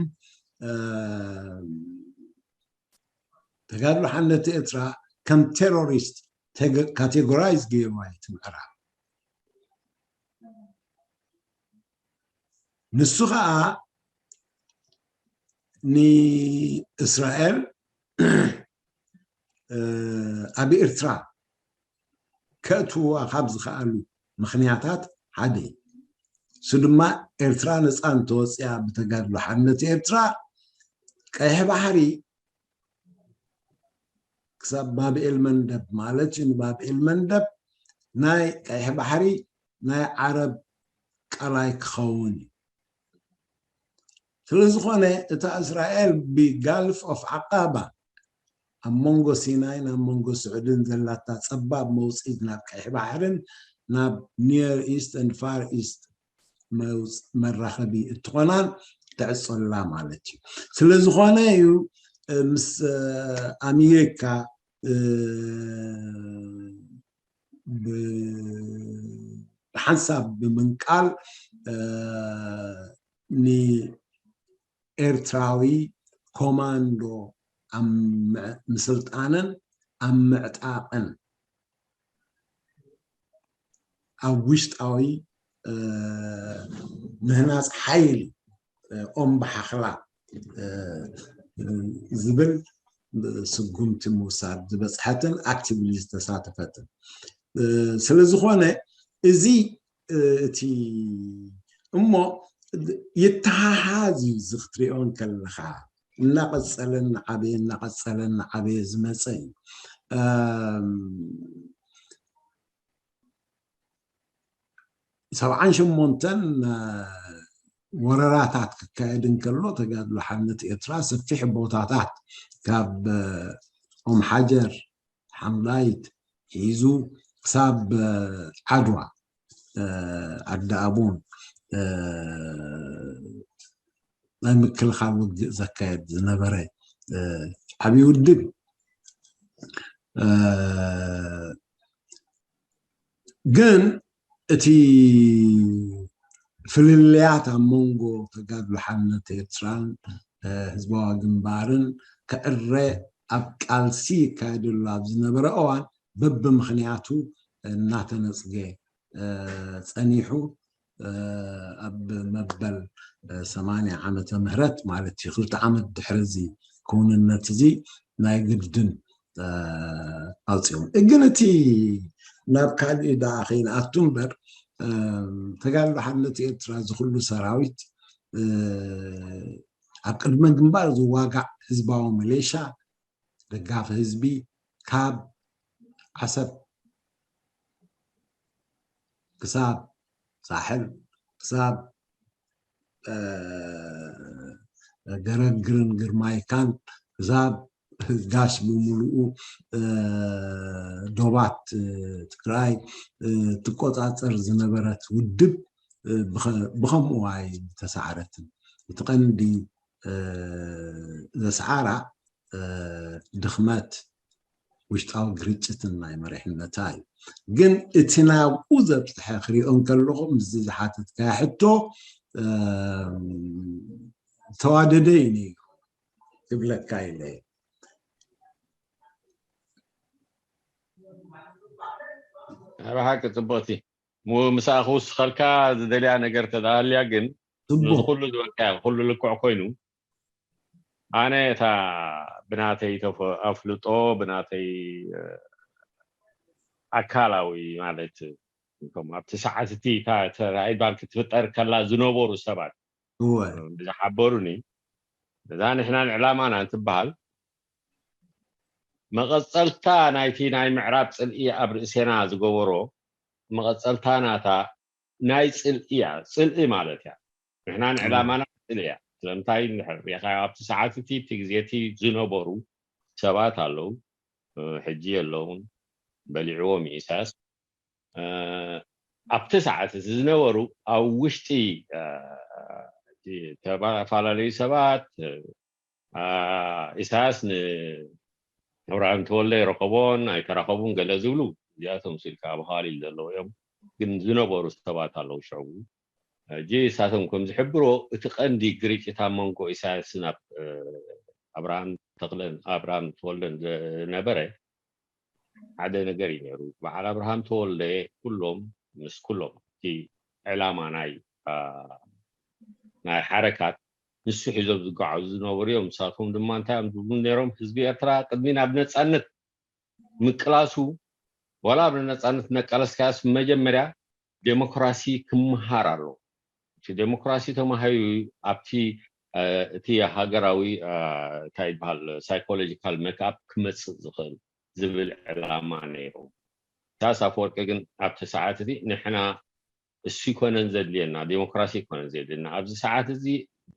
ተጋድሎ ሓርነት ኤርትራ ከም ቴሮሪስት ካቴጎራይዝ ገይርዋ እቲ ምዕራብ። ንሱ ከዓ ንእስራኤል ኣብ ኤርትራ ከእትውዋ ካብ ዝኸኣሉ ምኽንያታት ሓደ እዩ። እሱ ድማ ኤርትራ ነፃ እንተወፅያ ብተጋድሎ ሓርነት ኤርትራ፣ ቀይሕ ባሕሪ ክሳብ ባብኤል መንደብ ማለት እዩ። ንባብኤል መንደብ ናይ ቀይሕ ባሕሪ ናይ ዓረብ ቀላይ ክኸውን እዩ። ስለዝኾነ እታ እስራኤል ብጋልፍ ኦፍ ዓቃባ ኣብ መንጎ ሲናይን ኣብ መንጎ ስዑድን ዘላታ ጸባብ መውፅኢት ናብ ቀይሕ ባሕርን ናብ ኒየር ኢስት ን ፋር ኢስት መራኸቢ እትኾናን ትዕፀላ ማለት እዩ። ስለዝኾነ እዩ ምስ ኣሜሪካ ሓንሳብ ብምንቃል ንኤርትራዊ ኮማንዶ ኣብ ምስልጣንን ኣብ ምዕጣቕን ኣብ ውሽጣዊ ምህናፅ ሓይሊ ኦም ብሓኽላ ዝብል ስጉምቲ ምውሳድ ዝበፅሐትን ኣክቲቭሊ ዝተሳተፈትን ስለዝኾነ እዚ እቲ እሞ ይተሓሓዝ እዩ። እዚ ክትሪኦ እንከለኻ እናቐፀለ እናዓበየ እናቐፀለ እናዓበየ ዝመፀ እዩ። ሰብዓን ሸሞንተን ወረራታት ክካየድ እንከሎ ተጋድሎ ሓርነት ኤርትራ ሰፊሕ ቦታታት ካብ ኦም ሓጀር ሓምዳይት ሒዙ ክሳብ ዓድዋ ዓዲ ኣቡን ናይ ምክልኻል ውግእ ዘካየድ ዝነበረ ዓብዪ ውድብ ግን እቲ ፍልልያት ኣብ መንጎ ተጋድሎ ሓርነት ኤርትራን ህዝባዊ ግንባርን ክዕረ ኣብ ቃልሲ ይካየደሉ ኣብ ዝነበረ እዋን በብምኽንያቱ እናተነፅገ ፀኒሑ ኣብ መበል ሰማንያ ዓመተ ምህረት ማለት እዩ ክልተ ዓመት ድሕሪ እዚ ክውንነት እዚ ናይ ግድን ኣውፅኦም። ግን እቲ ናብ ካልእ ደኣ ከይንኣቱ እምበር ተጋድሎ ሓርነት ኤርትራ ዝኩሉ ሰራዊት ኣብ ቅድመ ግንባር ዝዋጋዕ ህዝባዊ መሌሻ ደጋፊ ህዝቢ ካብ ዓሰብ ክሳብ ሳሕል ክሳብ ገረግርን ግርማይካን ክሳብ ጋሽ ብምሉኡ ዶባት ትግራይ ትቆፃፀር ዝነበረት ውድብ ብኸምኡ ኣይ ተሳዕረትን። እቲ ቀንዲ ዘስዓራ ድኽመት ውሽጣዊ ግርጭትን ናይ መሪሕነታ እዩ። ግን እቲ ናብኡ ዘብፅሐ ክሪኦ እንከለኹ ምስዚ ዝሓተትካዮ ሕቶ ዝተዋደደ እዩ ነይሩ ክብለካ ኢለ እየ። ብሓቂ ፅቡቕቲ። ሙ- ምሳኣ ክውስኸልካ ዝደልያ ነገር ተዳልያ ግን ጽቡቕ። ንዝኹሉ ዝበቅያ ኩሉ ልክዕ ኮይኑ ኣነ እታ ብናተይ ተፈ- ኣፍልጦ ብናተይ እ፣ ኣካላዊ ማለት እቶም ኣብቲ ሰዓት እቲ እታ ተራኢድ ባንክ ትፍጠር ከላ ዝነበሩ ሰባት እወ ዝሓበሩኒ እዛ ንሕናን ዕላማና እንትበሃል መቐፀልታ ናይቲ ናይ ምዕራብ ፅልኢ ኣብ ርእሴና ዝገበሮ መቐፀልታ ናታ ናይ ፅልኢ እያ። ፅልኢ ማለት እያ። ንሕናን ዕላማና ትቕጽል እያ። ስለምንታይ እንድሕር ሪኢኻዮ ኣብቲ ሰዓት እቲ፣ እቲ ግዜ እቲ ዝነበሩ ሰባት ኣለዉ፣ እ፣ ሕጂ የለዉን፣ በሊዕዎም እዩ ኢሳያስ። እ፣ ኣብቲ ሰዓት እቲ ዝነበሩ ኣብ ውሽጢ፣ እ፣ እቲ ተፈላለዩ ሰባት፣ እ፣ አ፣ ኢሳያስ ንኣብርሃም ተወልደ ይረኸቦን ኣይተራኸቡን ገለ ዝብሉ እዚኣቶም ስልካ ኣብ ኻሊል ዘለዉ እዮም። ግን ዝነበሩ ሰባት ኣለዉ ሽዑ። ሕጂ እሳቶም ከም ዝሕብርዎ እቲ ቀንዲ ግርጭት ኣብ መንጎ ኢሳያስን ኣብ፣ እ፣ ኣብርሃም ተኽለን ኣብርሃም ተወልደን ዝነበረ ሓደ ነገር እዩ ነይሩ። በዓል ኣብርሃም ተወልደ ኩሎም ምስ ኩሎም እቲ ዕላማ ናይ፣ አ፣ ናይ ሓረካት ንሱ ሒዞም ዝጓዓዙ ዝነበሩ እዮም። ንሳቶም ድማ እንታይ እዮም ዝብሉ ነይሮም? ህዝቢ ኤርትራ ቅድሚ ናብ ነጻነት ምቅላሱ፣ ዋላ ኣብ ነጻነት ነቃለስካያስ መጀመርያ ዴሞክራሲ ክመሃር ኣለዎ። እቲ ዴሞክራሲ ተማሂሩ ኣብቲ፣ እ፣ እቲ ሃገራዊ፣ እ፣ እንታይ ይበሃል፣ ሳይኮሎጂካል ሜክኣፕ ክመጽእ ዝኽእል ዝብል ዕላማ ነይሩ። ኢሳያስ ኣፈወርቂ ግን ኣብቲ ሰዓት እቲ ንሕና እሱ ይኮነን ዘድልየና፣ ዴሞክራሲ ይኮነን ዘድልየና። ኣብዚ ሰዓት እዚ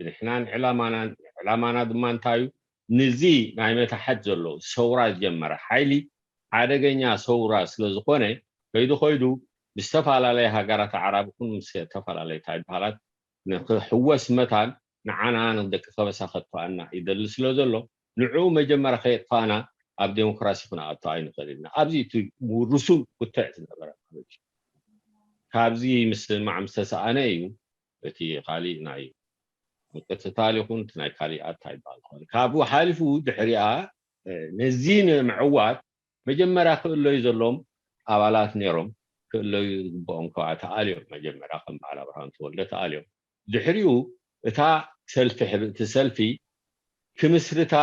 ንሕናን ዕላማናን፣ ዕላማና ድማ እንታይ እዩ? ንዚ ናይ መታሕት ዘሎ ሰውራ ዝጀመረ ሓይሊ ሓደገኛ ሰውራ ስለ ዝኾነ፣ ከይዱ ከይዱ ብዝተፈላለየ ሃገራት ኣዕራብ ይኹን ምስ ዝተፈላለየ እንታይ ይበሃላት ንኽሕወስ መታን ንዓና ንደቂ ከበሳ ከጥፍኣና ይደሊ ስለ ዘሎ፣ ንዕኡ መጀመርያ ከየጥፋእና ኣብ ዴሞክራሲ ክንኣቱ ኣይንኽእል ኢና። ኣብዚ እቲ ርሱን ክትዕ ዝነበረ ማለት እዩ። ካብዚ ምስማዕ ምስ ተሰኣነ እዩ እቲ ካሊእ ናይ ምቅትታል ይኹን እቲ ናይ ካሊእ ኣታ ይበሃል ክኾን። ካብኡ ሓሊፉ ድሕሪኣ፣ እ፣ ነዚ ንምዕዋት መጀመርያ ክእለዩ ዘለዎም ኣባላት ነይሮም፣ ክእለዩ ዝግብኦም ከኣ ተኣልዮም። መጀመርያ ከም በዓል ኣብርሃም ተወልደ ተኣልዮም። ድሕሪኡ እታ ሰልፊ፣ ሕብእቲ ሰልፊ ክምስርታ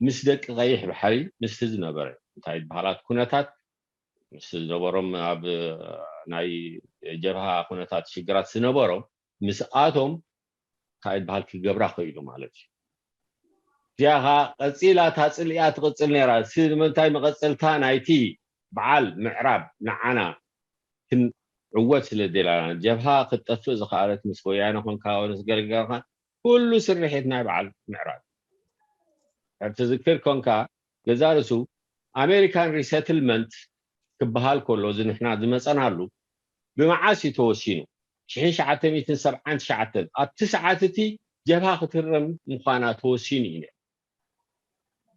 ምስ ደቂ ቀይሕ ባሕሪ ምስቲ ዝነበረ እንታይ ዝበሃላት ኩነታት ምስ ዝነበሮም ኣብ ናይ ጀብሃ ኩነታት ሽግራት ዝነበሮም ምስኣቶም እንታይ ዝበሃል ክገብራ ክኢሉ ማለት እዩ። እዚኣ ኸዓ ቀጺላ እታ ጽልእያ ትቕጽል ነይራ። እሲ ንምንታይ መቐጸልታ ናይቲ በዓል ምዕራብ ንዓና ክንዕወት ስለ ደላና፣ ጀብሃ ክትጠፍእ ዝኸኣለት ምስ ወያነ ኮንካ፣ ምስ ገልገልካ፣ ኩሉ ስርሒት ናይ በዓል ምዕራብ። ሕጂ ትዝክር ኮንካ፣ ገዛ ርእሱ ኣሜሪካን ሪሰትልመንት ክበሃል ከሎ፣ እዚ ንሕና ዝመጸናሉ ብመዓስ እዩ ተወሲኑ? ሽሕን ትሽዓተ ሚእትን ሰብዓን ትሽዓተን። ኣብቲ ሰዓት እቲ ጀብሃ ክትህረም ምዃና ተወሲኑ እዩ ነይሩ።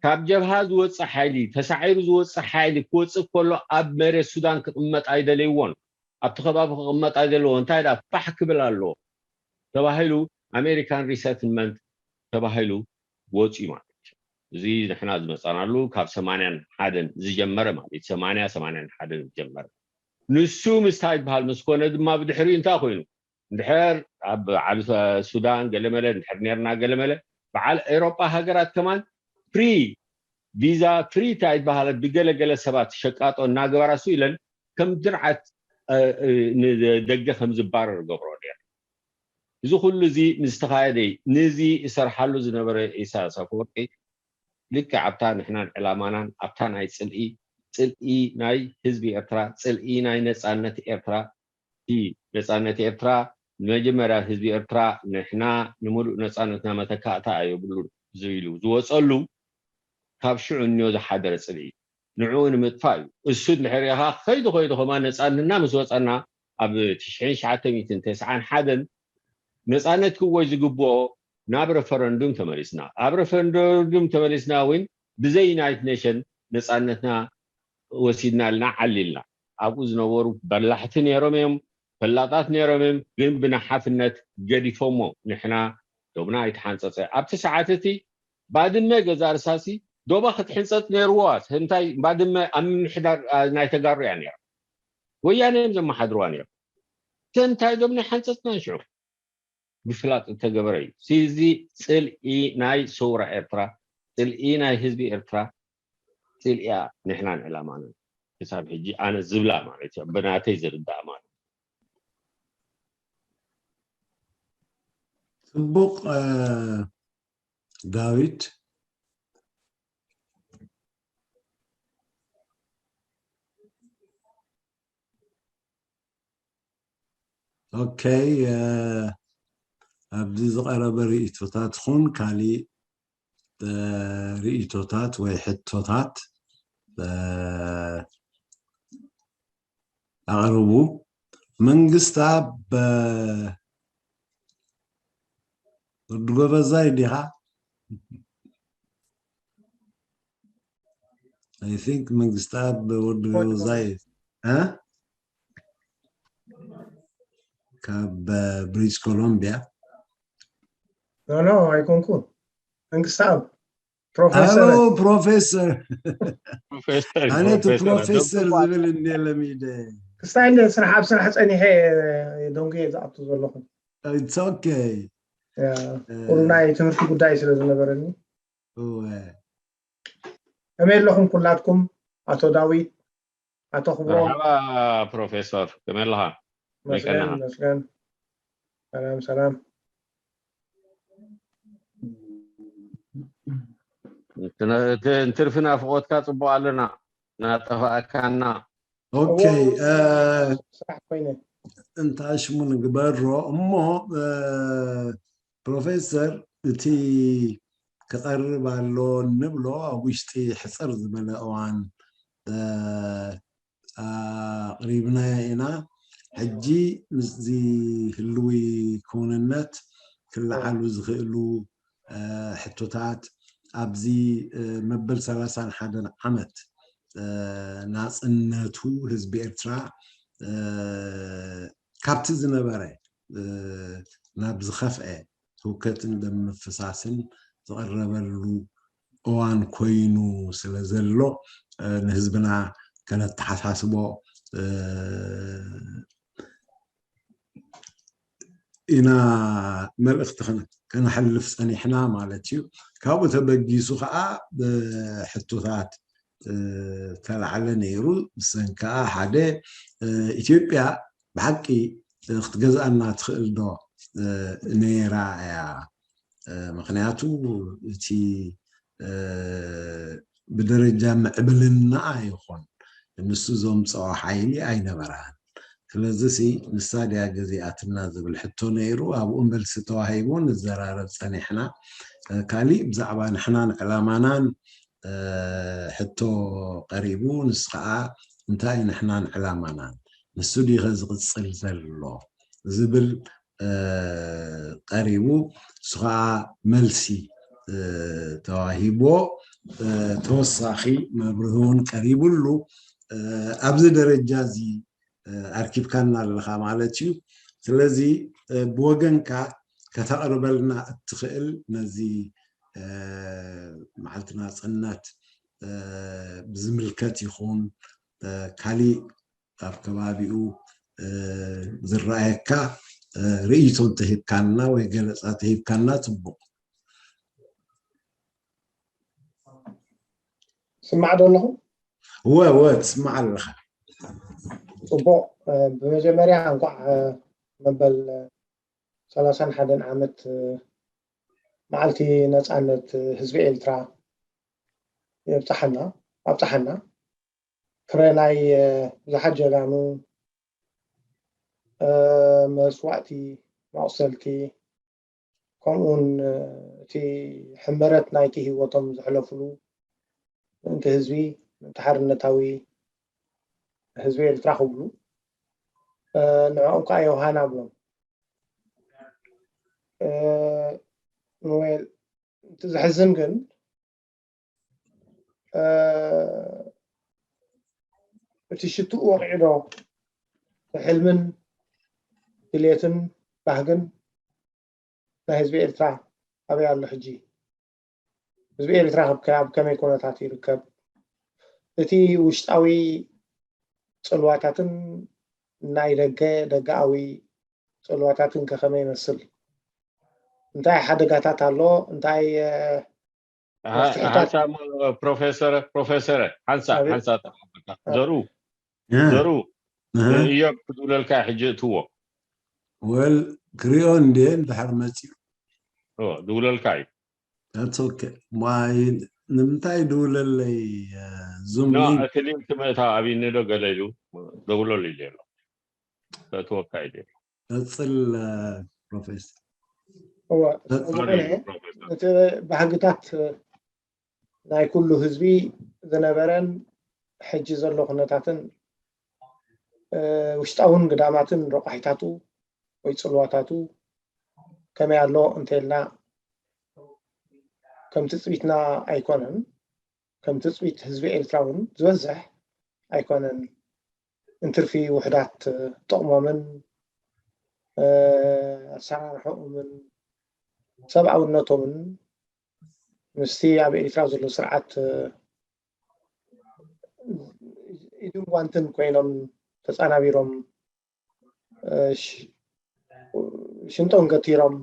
ካብ ጀብሃ ዝወጽእ ሓይሊ፣ ተሳዒሩ ዝወጽእ ሓይሊ ክወጽእ ከሎ ኣብ መሬት ሱዳን ክቕመጥ ኣይደለይዎን። ኣብቲ ከባቢ ክቕመጥ ኣይደለዎ። እንታይ ደኣ ፋሕ ክብል ኣለዎ ተባሂሉ ኣሜሪካን ሪሰትልመንት ተባሂሉ ወጽዩ ማለት እዩ። እዚ ንሕና ዝመጻናሉ ካብ ሰማንያን ሓደን ዝጀመረ ማለት እዩ። ሰማንያ፣ ሰማንያን ሓደን ዝጀመረ። ንሱ ምስታይ ዝበሃል ምስ ኮነ ድማ ብድሕሪኡ እንታይ ኮይኑ? እንድሕር ኣብ ዓሊ ሱዳን ገለመለ፣ እንድሕር ኔርና ገለመለ፣ በዓል ኤውሮጳ ሃገራት ከማን ፍሪ ቪዛ፣ ፍሪ እንታይ ዝበሃለ ብገለገለ ሰባት ሸቃጦ እናገበራ እሱ ኢለን ከም ድርዓት፣ እ፣ እ፣ ንደገ ከም ዝባረር ገብሮ ነይሩ። እዚ ኩሉ እዚ ምስ ተኻየደ እዩ። ነዚ እሰርሓሉ ዝነበረ ኢሳያስ ኣፈወርቂ ልክዕ ኣብታ ንሕናን ዕላማናን ኣብታ ናይ ጽልኢ፣ ጽልኢ ናይ ህዝቢ ኤርትራ፣ ጽልኢ ናይ ነጻነት ኤርትራ፣ እቲ ነጻነት ኤርትራ ንመጀመርያ ህዝቢ ኤርትራ ንሕና ንምሉእ ነጻነትና መተካእታ ኣየብሉን ኢሉ ዝወጸሉ ካብ ሽዑ እኒኦ ዝሓደረ ጽልኢ እዩ። ንዕኡ ንምጥፋእ እዩ። እሱ እንድሕር ኢኻ ከይዱ ከይዱ ከማን ነጻነትና ምስ ወጸና ኣብ ትሽዓን ትሽዓተ ሚእትን ተስዓን ሓደን ነጻነት ክወጅ ዝግብኦ ናብ ረፈረንዱም ተመሊስና። ኣብ ረፈረንዱም ተመሊስና እውን ብዘይ ዩናይትድ ኔሽን ነጻነትና ወሲድና ኢልና ዓሊልና። ኣብኡ ዝነበሩ በላሕቲ ነይሮም እዮም፣ ፈላጣት ነይሮም እዮም፣ ግን ብናሓፍነት ገዲፎሞ። ንሕና ዶብና ኣይተሓንጸጸ። ኣብቲ ሰዓት እቲ ባድመ ገዛ ርሳሲ ዶባ ክትሕንጸጽ ነይርዋ። እንታይ ባድመ ኣብ ምምሕዳር፣ አ፣ ናይ ተጋሩ እያ ነይራ። ወያነ እዮም ዘመሓድርዋ ነይሮም። እንታይ ዶብና ሓንጸጽና ሽዑ? ብፍላጥ እተገበረ እዩ። እዚ ጽልኢ ናይ ሰውራ ኤርትራ፣ ጽልኢ ናይ ህዝቢ ኤርትራ፣ ጽልኢያ ንሕናን ዕላማናን ክሳብ ሕጂ ኣነ ዝብላ ማለት እዩ፣ ብናተይ ዝርዳእ ማለት እዩ። ጽቡቕ፣ እ፣ ዳዊት። ኦኬ፣ እ፣ ኣብዚ ዝቐረበ ርእይቶታት ኹን ካሊእ እ፣ ርእይቶታት ወይ ሕቶታት እ፣ ኣቕርቡ። መንግስታ ብ ወዲ ጎበዛይ ዲኻ? I think መንግስታ ብወዲ ጎበዛይ እ? ካብ ብሪቲሽ ኮሎምቢያ ኖ ኖ ኣይኮንኩን። መንግስታብ ፕሮፌሰር ሄሎ ፕሮፌሰር ፕሮፌሰር ኣነ እቲ ፕሮፌሰር ፕሮፌሰር ደንቆሮ ዝብል እንደ ለሚደ ክስታይ እንደ ስራሕ ኣብ ስራሕ ፀኒሐ ደንጉየ ዝኣቱ ዘለኹ። it's okay ያ፣ ኩሉ ናይ ትምህርቲ ጉዳይ ስለ ዝነበረኒ እወ ከመይ ኣለኹም ኩላትኩም? ኣቶ ዳዊት፣ ኣቶ ክብሮም፣ መርሓባ ፕሮፌሰር ከመይ ኣለኻ? መስገን መይቀናኻ? መስገን። ሰላም ሰላም። እቲ ነ- እቲ እንትርፊ ናፍቆትካ ጽቡቅ ኣለና ናጠፋእካና ኦኬ እ፣ ስራሕ ኮይነ እንታ ሽሙ ንግበሮ እሞ እ፣ ፕሮፌሰር እቲ ክቐርብ ኣሎ ንብሎ ኣብ ውሽጢ ሕፅር ዝበለ እዋን እ፣ ኣቕሪብናዮ ኢና። ሕጂ ምስዚ ህልዊ ክውንነት ክለዓሉ ዝኽእሉ እ፣ ሕቶታት ኣብዚ እ፣ መበል ሰላሳን ሓደን ዓመት እ፣ ናፅነቱ ህዝቢ ኤርትራ እ፣ ካብቲ ዝነበረ እ፣ ናብ ዝኸፍአ ህውከትን ደም ምፍሳስን ዝቐረበሉ እዋን ኮይኑ ስለ ዘሎ እ፣ ንህዝብና ከነተሓሳስቦ እ፣ ኢና መልእኽቲ ከነ- ከነሕልፍ ፀኒሕና ማለት እዩ። ካብኡ ተበጊሱ ከዓ እ፣ ሕቶታት እ፣ ተላዕለ ነይሩ። ብሰን ከዓ ሓደ እ፣ ኢትዮጵያ ብሓቂ እ፣ ክትገዝኣና ትኽእል ዶ እ፣ ነይራ እያ? እ፣ ምክንያቱ እቲ እ፣ ብደረጃ ምዕብልናኣ ይኹን ንሱ ዘምፅኦ ሓይሊ ኣይነበራን። ስለዚሲ ንሳ ድያ ገዚኣትና ዝብል ሕቶ ነይሩ። ኣብኡ መልሲ ተዋሂቡ ንዘራረብ ፀኒሕና። እ፣ ካሊእ ብዛዕባ ንሕናን ዕላማናን እ፣ ሕቶ ቀሪቡ፣ ንሱ ከዓ እንታይ ንሕናን ዕላማናን ንሱ ዲኸ ዝቕፅል ዘሎ ዝብል እ፣ ቀሪቡ። እሱ ከዓ መልሲ እ፣ ተዋሂቦ እ፣ ተወሳኺ መብርሂ እውን ቀሪቡሉ እ፣ ኣብዚ ደረጃ እዚ እ፣ ኣርኪብካና ኣለኻ ማለት እዩ። ስለዚ እ፣ ብወገንካ ከተቕርበልና እትኽእል ነዚ እ፣ መዓልቲ ናፅነት እ፣ ብዝምልከት ይኹን እ፣ ካሊእ ኣብ ከባቢኡ እ፣ ዝረኣየካ እ፣ ርእይቶ እንተሂብካና ወይ ገለፃ ተሂብካና ፅቡቕ። ስማዕ ዶ ኣለኹ? እወ እወ ትስማዕ ኣለኻ። ፅቡቕ። እ፣ ብመጀመርያ እንኳዕ እ፣ መበል ሰላሳን ሓደን ዓመት እ፣ መዓልቲ ነፃነት እ፣ ህዝቢ ኤርትራ የብፅሓና ኣብፅሓና። ፍረ ናይ እ፣ ብዙሓት ጀጋኑ እ፣ መስዋእቲ፣ መቑሰልቲ፣ ከምኡውን እ፣ እቲ ሕመረት ናይቲ ህይወቶም ዘሕለፍሉ ምእንቲ ህዝቢ፣ ምእንቲ ሓርነታዊ ህዝቢ ኤርትራ ክብሉ እ፣ ንዕኦም ከዓ ዮሃና ብሎም እ፣ ኖዌል፣ እቲ ዘሕዝን ግን እ፣ እቲ ሽትኡ ወቂዑ ዶ ሕልምን ድሌትን ባህግን ናይ ህዝቢ ኤርትራ ኣበይ ኣሎ ሕጂ? ህዝቢ ኤርትራ ኣብ ከ- ኣብ ከመይ ኩነታት ይርከብ? እቲ ውሽጣዊ ጽልዋታትን ናይ ደገ ደገኣዊ ጽልዋታትን ከ ከመይ ይመስል? እንታይ ሓደጋታት ኣሎ? እንታይ እ፣ ሓንሳ ፕሮፌሰር ፕሮፌሰር ሓንሳ ሓንሳ ዘሩ ዘሩ እዮብ ክድውለልካ ሕጂ እትዎ ወል ክሪኦ እንዴ እንድሕር መፂኡ ድውለልካ እዩ ኦኬ ንምንታይ ድውለለይ ዙም እቲ ሊንክ ምእታ ኣብኒ ዶ ገለ ኢሉ ደውለሉ ኢሉ ኣሎ እትወካ ኢሉ ቀፅል ፕሮፌሰር እወ፣ ስለዝኾነ እቲ ባህግታት ናይ ኩሉ ህዝቢ ዝነበረን ሕጂ ዘሎ ኩነታትን ውሽጣውን ግዳማትን ረቋሒታቱ ወይ ጽልዋታቱ ከመይ ኣሎ እንተልና ከም ትጽቢትና ኣይኮነን። ከም ትጽቢት ህዝቢ ኤርትራ እውን ዝበዝሕ ኣይኮነን። እንትርፊ ውሕዳት ጥቕሞምን ኣሰራርሖኦምን ሰብኣውነቶምን ምስቲ ኣብ ኤርትራ ዘሎ ስርዓት ኢድን ጓንትን ኮይኖም ተጻናቢሮም ሽንጦም ገቲሮም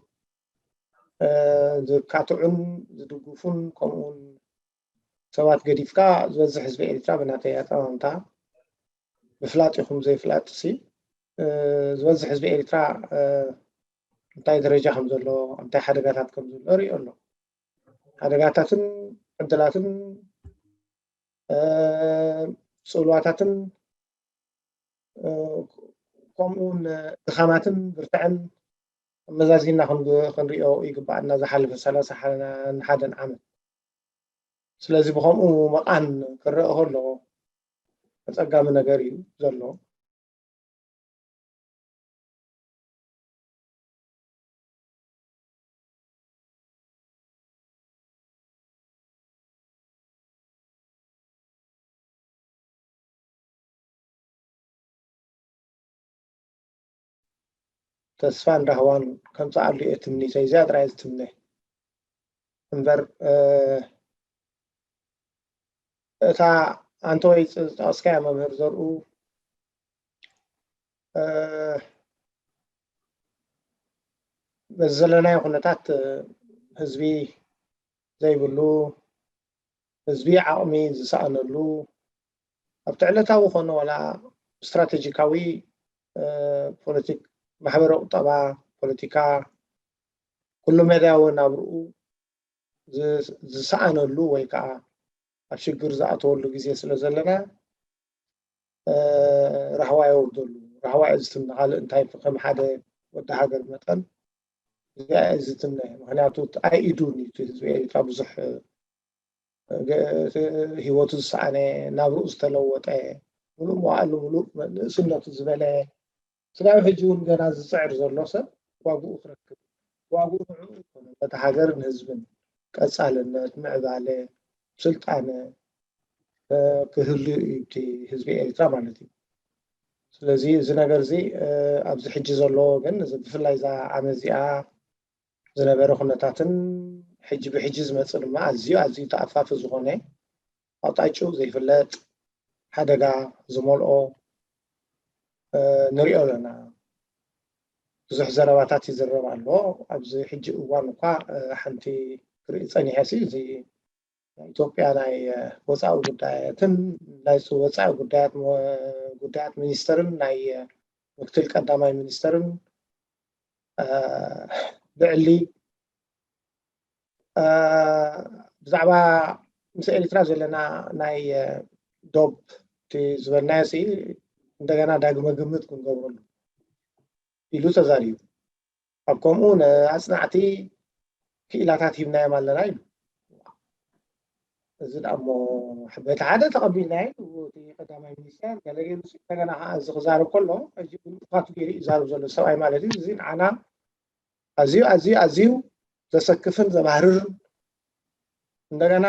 ዝካትዑን ዝድግፉን ከምኡውን ሰባት ገዲፍካ ዝበዝሕ ህዝቢ ኤርትራ ብናተይ ኣጠማምታ ብፍላጥ ይኹም ዘይፍላጥ ሲ ዝበዝሕ ህዝቢ ኤርትራ እንታይ ደረጃ ከም ዘሎ እንታይ ሓደጋታት ከም ዘሎ ሪኦ ኣሎ። ሓደጋታትን ዕድላትን ጽልዋታትን ከምኡውን ድኻማትን ብርትዐን ኣመዛዚና ክንሪኦ ይግባኣና ዝሓለፈ ሰላሳ ሓደን ዓመት። ስለዚ ብኸምኡ መቓን ክረአ ከሎ ኣጸጋሚ ነገር እዩ ዘሎ። ተስፋን ራህዋን ከምፅኣሉ እየ ትምኒተይ፣ እዚኣ ጥራይ ዝትምነ እምበር እታ ኣንተ ወይ ዝጠቐስካያ መምህር ዘርኡ በዚ ዘለናዮ ኩነታት ህዝቢ ዘይብሉ ህዝቢ ዓቕሚ ዝሰኣነሉ ኣብቲ ዕለታዊ ኮነ ዋላ ስትራቴጂካዊ ፖለቲክ ማሕበረ ቁጠባ ፖለቲካ ኩሉ መዳያዊ ናብርኡ ዝሰኣነሉ ወይ ከዓ ኣብ ሽግር ዝኣተወሉ ግዜ ስለ ዘለና ራህዋ የውርደሉ። ራህዋ እዚ ትም ካልእ እንታይ ከም ሓደ ወዲ ሃገር መጠን እዚኣ እዚ ትምነ ምክንያቱ ኣይኢዱን እዩ ህዝቢ ኤርትራ ብዙሕ ህይወቱ ዝሰኣነ ናብርኡ ዝተለወጠ ሙሉእ መዋእሉ ሙሉእ ንእስነቱ ዝበለ ስጋብ ሕጂ እውን ገና ዝፅዕር ዘሎ ሰብ ዋግኡ ክረክብ ዋግኡ ንዕኡ ይኮነ ነቲ ሃገርን ህዝብን ቀፃልነት ምዕባለ ስልጣነ ክህሉ እዩ እቲ ህዝቢ ኤርትራ ማለት እዩ። ስለዚ እዚ ነገር እዚ ኣብዚ ሕጂ ዘሎ ግን ብፍላይ እዛ ዓመት እዚኣ ዝነበረ ኩነታትን ሕጂ ብሕጂ ዝመፅእ ድማ ኣዝዩ ኣዝዩ ተኣፋፊ ዝኾነ ኣቕጣጭኡ ዘይፍለጥ ሓደጋ ዝመልኦ ንሪኦ ኣለና። ብዙሕ ዘረባታት ይዝረብ ኣሎ። ኣብዚ ሕጂ እዋን እኳ ሓንቲ ክርኢ ፀኒሐ ሲ እዚ ናይ ኢትዮጵያ ናይ ወፃኢ ጉዳያትን ናይ ወፃኢ ጉዳያት ጉዳያት ሚኒስተርን ናይ ምክትል ቀዳማይ ሚኒስተርን ብዕሊ ብዛዕባ ምስ ኤርትራ ዘለና ናይ ዶብ እቲ ዝበልናዮ ሲ እንደገና ዳግመ ግምት ክንገብረሉ ኢሉ ተዛሪቡ። ኣብ ከምኡ ንኣፅናዕቲ ክኢላታት ሂብናዮም ኣለና ኢሉ። እዚ ደኣሞ በቲ ሓደ ተቐቢልናዮ እቲ ቀዳማይ ሚኒስተር ገለ ገይሩ እንደገና ከዓ እዚ ክዛረብ ከሎ ሕጂ ብንጥፋቱ ገይሩ ይዛረብ ዘሎ ሰብኣይ ማለት እዩ። እዚ ንዓና ኣዝዩ ኣዝዩ ኣዝዩ ዘሰክፍን ዘባህርርን እንደገና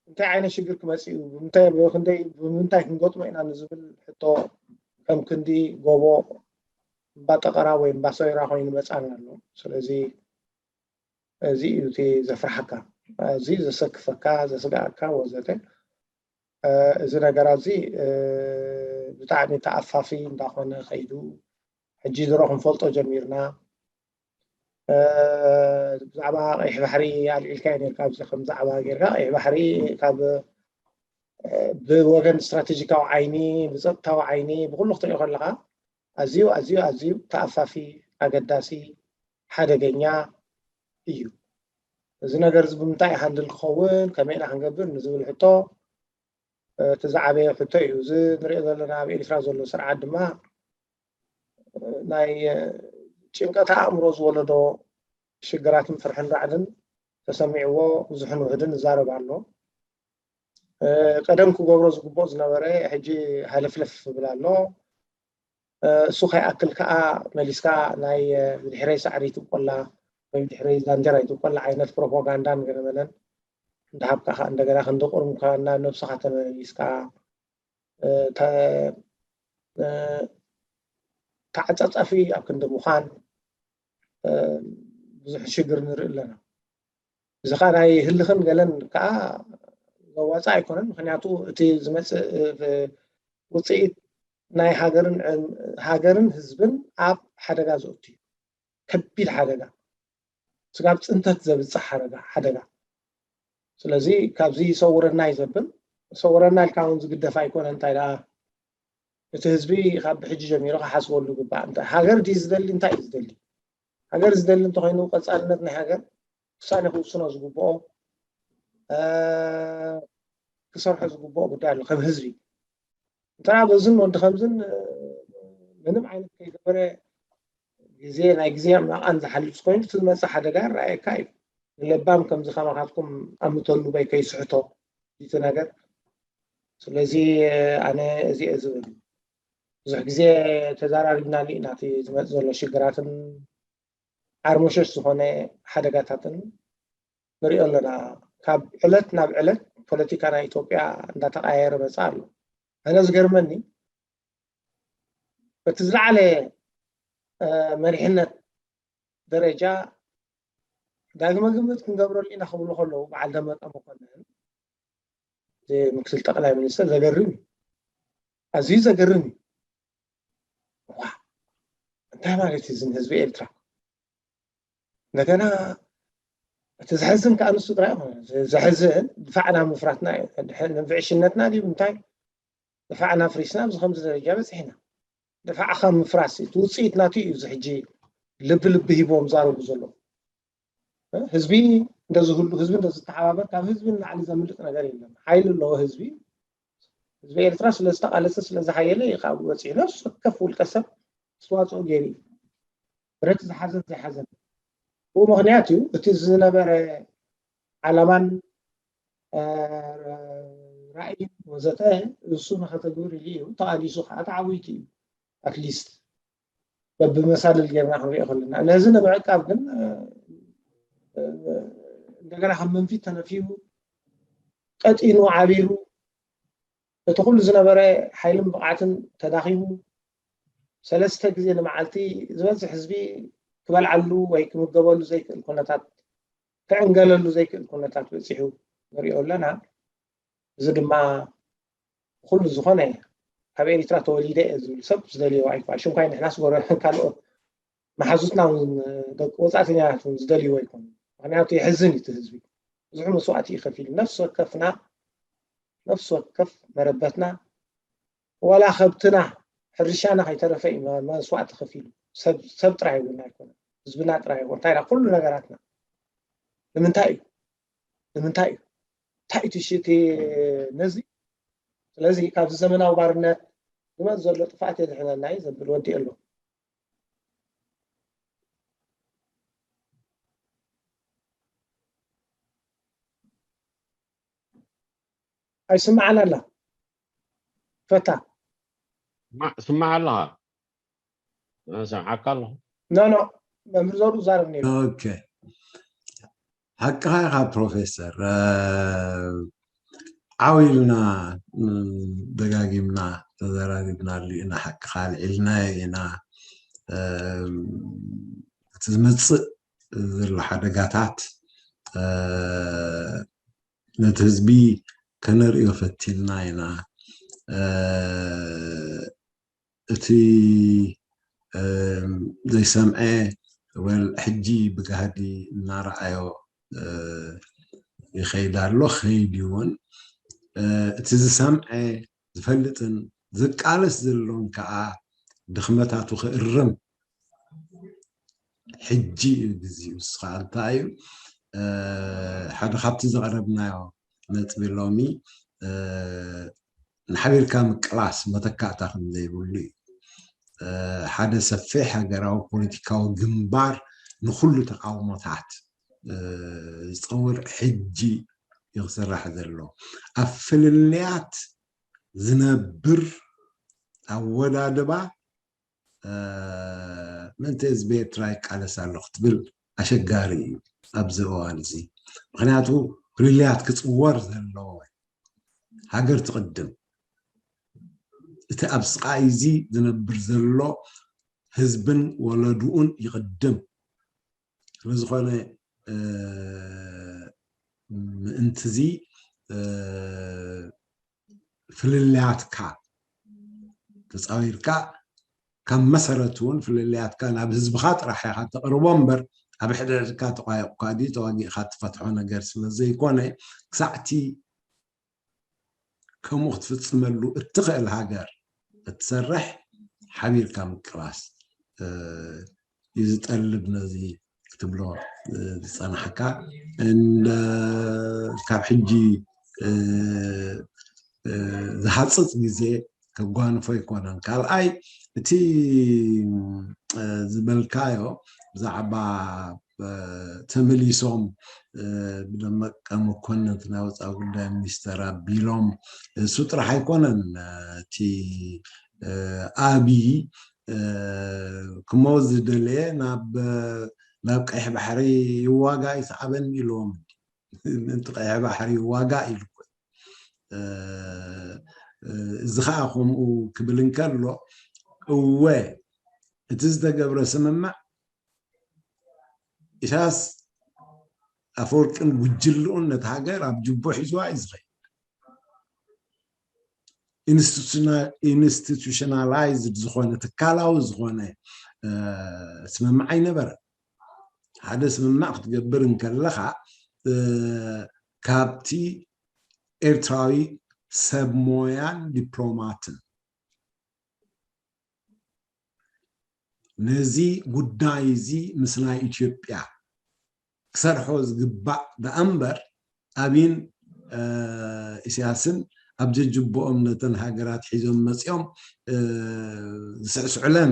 እንታይ ዓይነት ሽግር ክመፅእ እዩ ብምንታይ ክንገጥሞ ኢና ንዝብል ሕቶ ከም ክንዲ ጎቦ እምባ ጠቐራ ወይ እምባ ሰይራ ኮይኑ ይመፃና ኣሎ። ስለዚ እዚ እዩ እቲ ዘፍርሓካ፣ እዚ ዘሰክፈካ፣ ዘስግኣካ ወዘተ። እዚ ነገራት እዚ ብጣዕሚ ተኣፋፊ እንዳኾነ ከይዱ ሕጂ ድሮ ክንፈልጦ ጀሚርና። ብዛዕባ ቀይሕ ባሕሪ ኣልዒልካዮ ነርካ ኣብዚ ከም ዛዕባ ጌርካ ቀይሕ ባሕሪ ካብ ብወገን ስትራቴጂካዊ ዓይኒ ብፀጥታዊ ዓይኒ ብኩሉ ክትሪኦ ከለካ ኣዝዩ ኣዝዩ ኣዝዩ ተኣፋፊ ኣገዳሲ ሓደገኛ እዩ። እዚ ነገር እዚ ብምንታይ ሃንድል ክኸውን ከመይ ኢና ክንገብር ንዝብል ሕቶ እቲ ዝዓበየ ሕቶ እዩ። እዚ ንሪኦ ዘለና ኣብ ኤርትራ ዘሎ ስርዓት ድማ ናይ ጭንቀት ኣእምሮ ዝወለዶ ሽግራትን ፍርሕን ራዕድን ተሰሚዕዎ ብዙሕን ውሕድን ይዛረብ ኣሎ። ቀደም ክገብሮ ዝግብኦ ዝነበረ ሕጂ ሃለፍለፍ ይብል ኣሎ። እሱ ከይኣክል ከዓ መሊስካ ናይ ብድሕረይ ሳዕሪ ይትብቆላ ወይ ብድሕረይ ዛንጀራ ይትብቆላ ዓይነት ፕሮፓጋንዳን ገለመለን እንዳሃብካ ከዓ እንደገና ክንዲ ቁርምካ ናብ ነብስኻ ተመሊስካ ተዓፃፃፊ ኣብ ክንዲ ምዃን ብዙሕ ሽግር ንርኢ ኣለና። እዚ ከዓ ናይ ህልኽን ገለን ከዓ ዘዋፅእ ኣይኮነን። ምክንያቱ እቲ ዝመፅእ ውፅኢት ናይ ሃገርን ህዝብን ኣብ ሓደጋ ዘእቱ እዩ። ከቢድ ሓደጋ፣ ስጋብ ፅንተት ዘብፅሕ ሓደጋ ሓደጋ። ስለዚ ካብዚ ይሰውረና እዩ ዘብል። ሰውረና ኢልካ እውን ዝግደፍ ኣይኮነ። እንታይ ደኣ እቲ ህዝቢ ካብ ብሕጂ ጀሚሩ ክሓስበሉ ይግባእ። ሃገር ድዩ ዝደሊ? እንታይ እዩ ዝደሊ? ሃገር ዝደሊ እንተኮይኑ ቀፃልነት ናይ ሃገር ውሳኔ ክውስኖ ዝግብኦ ክሰርሖ ዝግብኦ ጉዳይ ኣሎ ከም ህዝቢ። እንተ በዝን ወዲ ከምዝን ምንም ዓይነት ከይገበረ ግዜ ናይ ግዜ መቓን ዝሓልፍ ኮይኑ እቲ ዝመፅእ ሓደጋ ይረኣየካ እዩ። ንለባም ከምዚ ከማኻትኩም ኣምተሉ በይ ከይስሕቶ እቲ ነገር። ስለዚ ኣነ እዚ እየ ዝብል። ብዙሕ ግዜ ተዛራሪብናሉ ኢና እቲ ዝመፅእ ዘሎ ሽግራትን ዓርሞሸሽ ዝኾነ ሓደጋታትን ንሪኦ ኣለና። ካብ ዕለት ናብ ዕለት ፖለቲካ ናይ ኢትዮጵያ እንዳተቃየረ መፃ ኣሎ። ኣነ ዝገርመኒ በቲ ዝለዓለ መሪሕነት ደረጃ ዳግመ ግምት ክንገብረሉ ኢና ክብሉ ከለዉ በዓል ደመቀ መኮንን ምክትል ጠቅላይ ሚኒስትር ዘገርም እዩ። ኣዝዩ ዘገርም እዩ። ዋ እንታይ ማለት እዩ ዝን ህዝቢ ኤርትራ? እንደገና እቲ ዘሕዝን ከዓ ንሱ ጥራይ ይኮነ ዘሕዝን ድፋዕና ምፍራትና እዩ። ንፍዕሽነትና ድዩ እንታይ ድፋዕና ፍሪስና ኣብዚ ከምዚ ደረጃ በፂሕና። ድፋዕካ ምፍራስ እቲ ውፅኢት ናቱ እዩ። እዚ ሕጂ ልቢ ልቢ ሂቦም ዛረቡ ዘለዉ ህዝቢ እንደዝህሉ ህዝቢ እንደዝተሓባበር ካብ ህዝቢ ንላዕሊ ዘምልጥ ነገር የለን። ሓይሊ ኣለዎ ህዝቢ። ህዝቢ ኤርትራ ስለዝተቃለሰ ስለዝሓየለ እዩ ካብኡ በፂሑ። ነፍሲ ወከፍ ውልቀ ሰብ ኣስተዋፅኦ ገይሩ እዩ። ብረት ዝሓዘን ዘይሓዘን ብኡ ምክንያት እዩ እቲ ዝነበረ ዓላማን ራእይን ወዘተ እሱ ንኸተግብር ኢሉ እዩ። ተቃሊሱ ከዓ ተዓዊቱ እዩ። ኣትሊስት በብመሳልል ጌርና ክንሪኦ ከለና ነዚ ንምዕቃብ ግን እንደገና ከም መንፊት ተነፊሁ ቀጢኑ ዓቢሩ እቲ ኩሉ ዝነበረ ሓይልን ብቕዓትን ተዳኺሙ ሰለስተ ግዜ ንመዓልቲ ዝበዝሕ ህዝቢ ክበልዓሉ ወይ ክምገበሉ ዘይክእል ኩነታት ክዕንገለሉ ዘይክእል ኩነታት በፂሑ ንሪኦ ኣለና። እዚ ድማ ኩሉ ዝኾነ ኣብ ኤሪትራ ተወሊደ እየ ዝብል ሰብ ዝደልዮ ኣይኮ ሽንኳይ ንሕናስ ጎረ ካልኦት መሓዙትና እውን ደቂ ወፃእተኛታት እውን ዝደልይዎ ኣይኮኑ። ምክንያቱ የሕዝን እዩ እቲ ህዝቢ ብዙሕ መስዋእቲ እዩ ከፊሉ ነፍሲ ወከፍና ነፍሲ ወከፍ መረበትና ዋላ ከብትና ሕርሻና ከይተረፈ እዩ መስዋእቲ ከፊሉ ሰብ ጥራይ እውን ኣይኮነ ህዝብና ጥራይ ይኮን እንታይ ኩሉ ነገራትና ንምንታይ እዩ ንምንታይ እዩ እንታይ እቲ ሽቲ ነዚ ስለዚ ካብዚ ዘመናዊ ባርነት ዝመፅ ዘሎ ጥፍኣት የድሕነና እዩ ዘብል ወዲ ኣሎ ኣይስምዓን ኣላ ፈታ ስማዕ ኣለኻ ሰምዓካ ኣለኹ ኖ ኖ መምህር ዘሩ ዛረብ ነይሩ ኦኬ ሓቅኻ ኢኻ ፕሮፌሰር ዓው ኢልና ደጋጊምና ተዘራሪብናሉ ኢና ሓቅኻ ኣልዒልናዮ ኢና እቲ ዝመፅእ ዘሎ ሓደጋታት ነቲ ህዝቢ ከነርእዮ ፈቲልና ኢና እቲ ዘይሰምዐ ወል ሕጂ ብጋህዲ እናረኣዮ ይኸይድ ኣሎ ክኸይድ እውን እቲ ዝሰምዐ ዝፈልጥን ዝቃለስ ዘሎን ከዓ ድኽመታቱ ክእርም ሕጂ እዩ ግዜኡ ንስኻ እንታይ እዩ ሓደ ካብቲ ዘቕረብናዮ ነጥቢ ሎሚ ንሓቢርካ ምቅላስ መተካእታ ከም ዘይብሉ እዩ ሓደ ሰፊሕ ሃገራዊ ፖለቲካዊ ግንባር ንኹሉ ተቃውሞታት ዝፀውር ሕጂ እዩ ክስራሕ ዘሎ። ኣብ ፍልልያት ዝነብር ኣወዳድባ ምእንቲ ህዝቢ ኤርትራ ይቃለስ ኣሎ ክትብል ኣሸጋሪ እዩ ኣብዚ እዋን እዚ። ምክንያቱ ፍልልያት ክፅወር ዘለዎ፣ ሃገር ትቕድም፣ እቲ ኣብ ስቃይ እዚ ዝነብር ዘሎ ህዝብን ወለድኡን ይቕድም። ስለዝኾነ ምእንትዚ ፍልልያትካ ተፃዊርካ ካብ መሰረቱ እውን ፍልልያትካ ናብ ህዝብኻ ጥራሕ ኢኻ ተቕርቦ እምበር ኣብ ሕደርካ ተቋይቑካ ድዩ ተዋጊእካ ትፈትሖ ነገር ስለ ዘይኮነ ክሳዕቲ ከምኡ ክትፍፅመሉ እትኽእል ሃገር እትሰርሕ ሓቢርካ ምቅላስ እዩ ዝጠልብ ነዚ ክትብሎ ዝፀናሕካ ካብ ሕጂ ዝሃፅፅ ግዜ ከጓንፎ ኣይኮነን። ካልኣይ እቲ ዝበልካዮ ብዛዕባ ተመሊሶም ብደመቀ መኮንን እቲ ናይ ወፃኢ ጉዳይ ሚኒስተር ኣቢሎም እሱ ጥራሕ ኣይኮነን እቲ ኣብይ ክመው ዝደለየ ናብ ናብ ቀይሕ ባሕሪ ይዋጋ ይስዓበኒ ኢልዎም ምእንቲ ቀይሕ ባሕሪ ይዋጋ ኢሉ እዚ ከዓ ከምኡ ክብል እንከሎ እወ እቲ ዝተገብረ ስምምዕ ኢሳያስ ኣፈወርቅን ጉጅልኡን ነቲ ሃገር ኣብ ጅቦ ሒዝዋ እዩ ዝኸይድ። ኢንስቲቱሽናላይዝድ ዝኾነ ትካላዊ ዝኾነ ስምምዕ ኣይነበረ። ሓደ ስምምዕ ክትገብር እንከለኻ ካብቲ ኤርትራዊ ሰብ ሞያን ዲፕሎማትን ነዚ ጉዳይ እዚ ምስ ናይ ኢትዮጵያ ክሰርሖ ዝግባእ ደኣ እምበር ኣብይን ኢሳያስን ኣብ ጀጅቦኦም ነተን ሃገራት ሒዞም መፂኦም ዝስዕስዑለን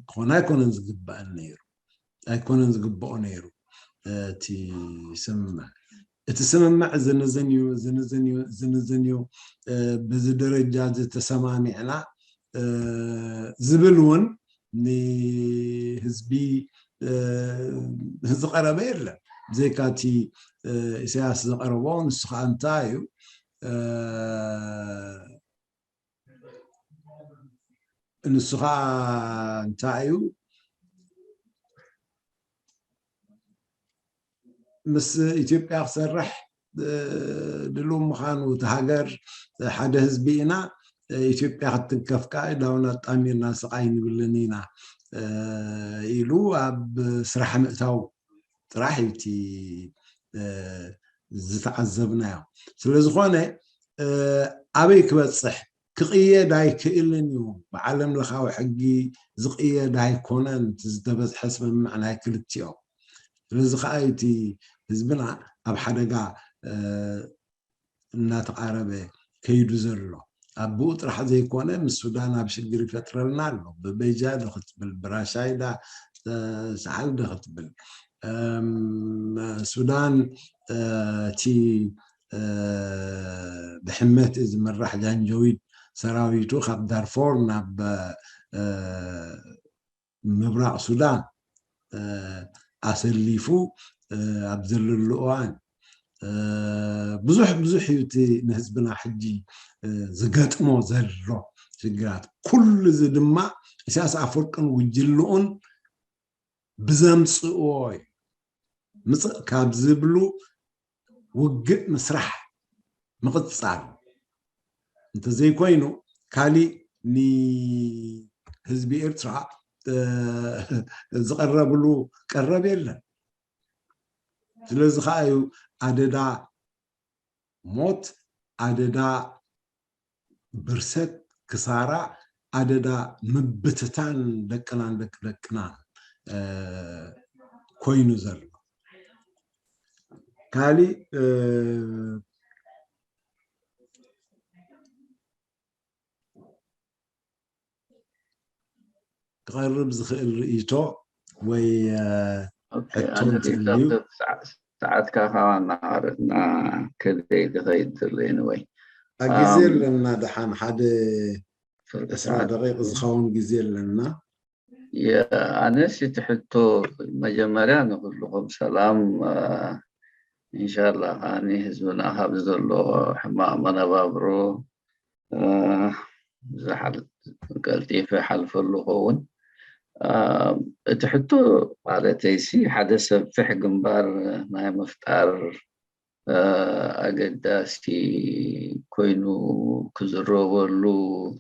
ክኾነ ኣይኮነን ዝግባእን ነይሩ። ኣይኮነን ዝግብኦ ነይሩ እቲ ስምምዕ። እቲ ስምምዕ ዝንዝን እዩ ዝንዝን እዩ ዝንዝን እዩ ብዚ ደረጃ ዝተሰማሚዕና ዝብል እውን ንህዝቢ ዝቀረበ የለን። ብዘይካ እቲ ኢሳያስ ዝቀረቦ ንሱ ከዓ እንታይ እዩ ንሱ ከዓ እንታይ እዩ ምስ ኢትዮጵያ ክሰርሕ ድልው ምዃኑ እቲ ሃገር ሓደ ህዝቢ ኢና ኢትዮጵያ ክትትንከፍ ከዓ ዳውን ኣጣሚርና ስቃይ ንብልን ኢና ኢሉ ኣብ ስራሕ ምእታው ጥራሕ እዩ እቲ ዝተዓዘብናዮ። ስለዝኾነ ኣበይ ክበፅሕ ክቕየድ ኣይክእልን እዩ። ብዓለም ለኻዊ ሕጊ ዝቕየድ ኣይኮነን እቲ ዝተበዝሐ ስምምዕ ናይ ክልቲኦም። ስለዚ ከዓ እቲ ህዝብና ኣብ ሓደጋ እናተቃረበ ከይዱ ዘሎ ኣብኡ ጥራሕ ዘይኮነ ምስ ሱዳን ኣብ ሽግር ይፈጥረልና ኣሎ። ብበጃ ዶ ክትብል ብራሻይዳ ሰሓል ዶ ክትብል ሱዳን እቲ ብሕመት ዝምራሕ ጃንጀዊድ ሰራዊቱ ካብ ዳርፎር ናብ ምብራቕ ሱዳን ኣሰሊፉ ኣብ ዘለሉ እዋን ብዙሕ ብዙሕ እዩ እቲ ንህዝብና ሕጂ ዝገጥሞ ዘሎ ሽግራት። ኩሉ እዚ ድማ ኢሳያስ ኣፈወርቅን ጉጅልኡን ብዘምፅእዎ እዩ። ምፅእ ካብ ዝብሉ ውግእ ምስራሕ ምቕፃል እንተዘይኮይኑ ካሊእ ንህዝቢ ኤርትራ ዝቐረብሉ ቀረብ የለን። ስለዚ ከዓ እዩ ኣደዳ ሞት፣ ኣደዳ ብርሰት፣ ክሳራ፣ ኣደዳ ምብትታን ደቅናን ደቂ ደቅናን ኮይኑ ዘሎ። ካሊእ ክቐርብ ዝኽእል ርእይቶ ወይ ሕቶ እንተልዩ ሰዓትካ ከማን እናቐረብና ከደይ ዝኸይድ ዘሎ ወይ ግዜ ኣለና። ደሓን ሓደ ዕስራ ደቂቕ ዝኸውን ግዜ ኣለና። ኣነስ እቲ ሕቶ መጀመርያ ንኩልኹም ሰላም። ኢንሻላ ከዓኒ ህዝብና ካብ ዘሎ ሕማቕ መነባብሮ ቀልጢፉ ይሓልፈሉ ኸውን። እቲ ሕቶ ማለተይሲ ሓደ ሰፊሕ ግንባር ናይ ምፍጣር ኣገዳሲ ኮይኑ ክዝረበሉ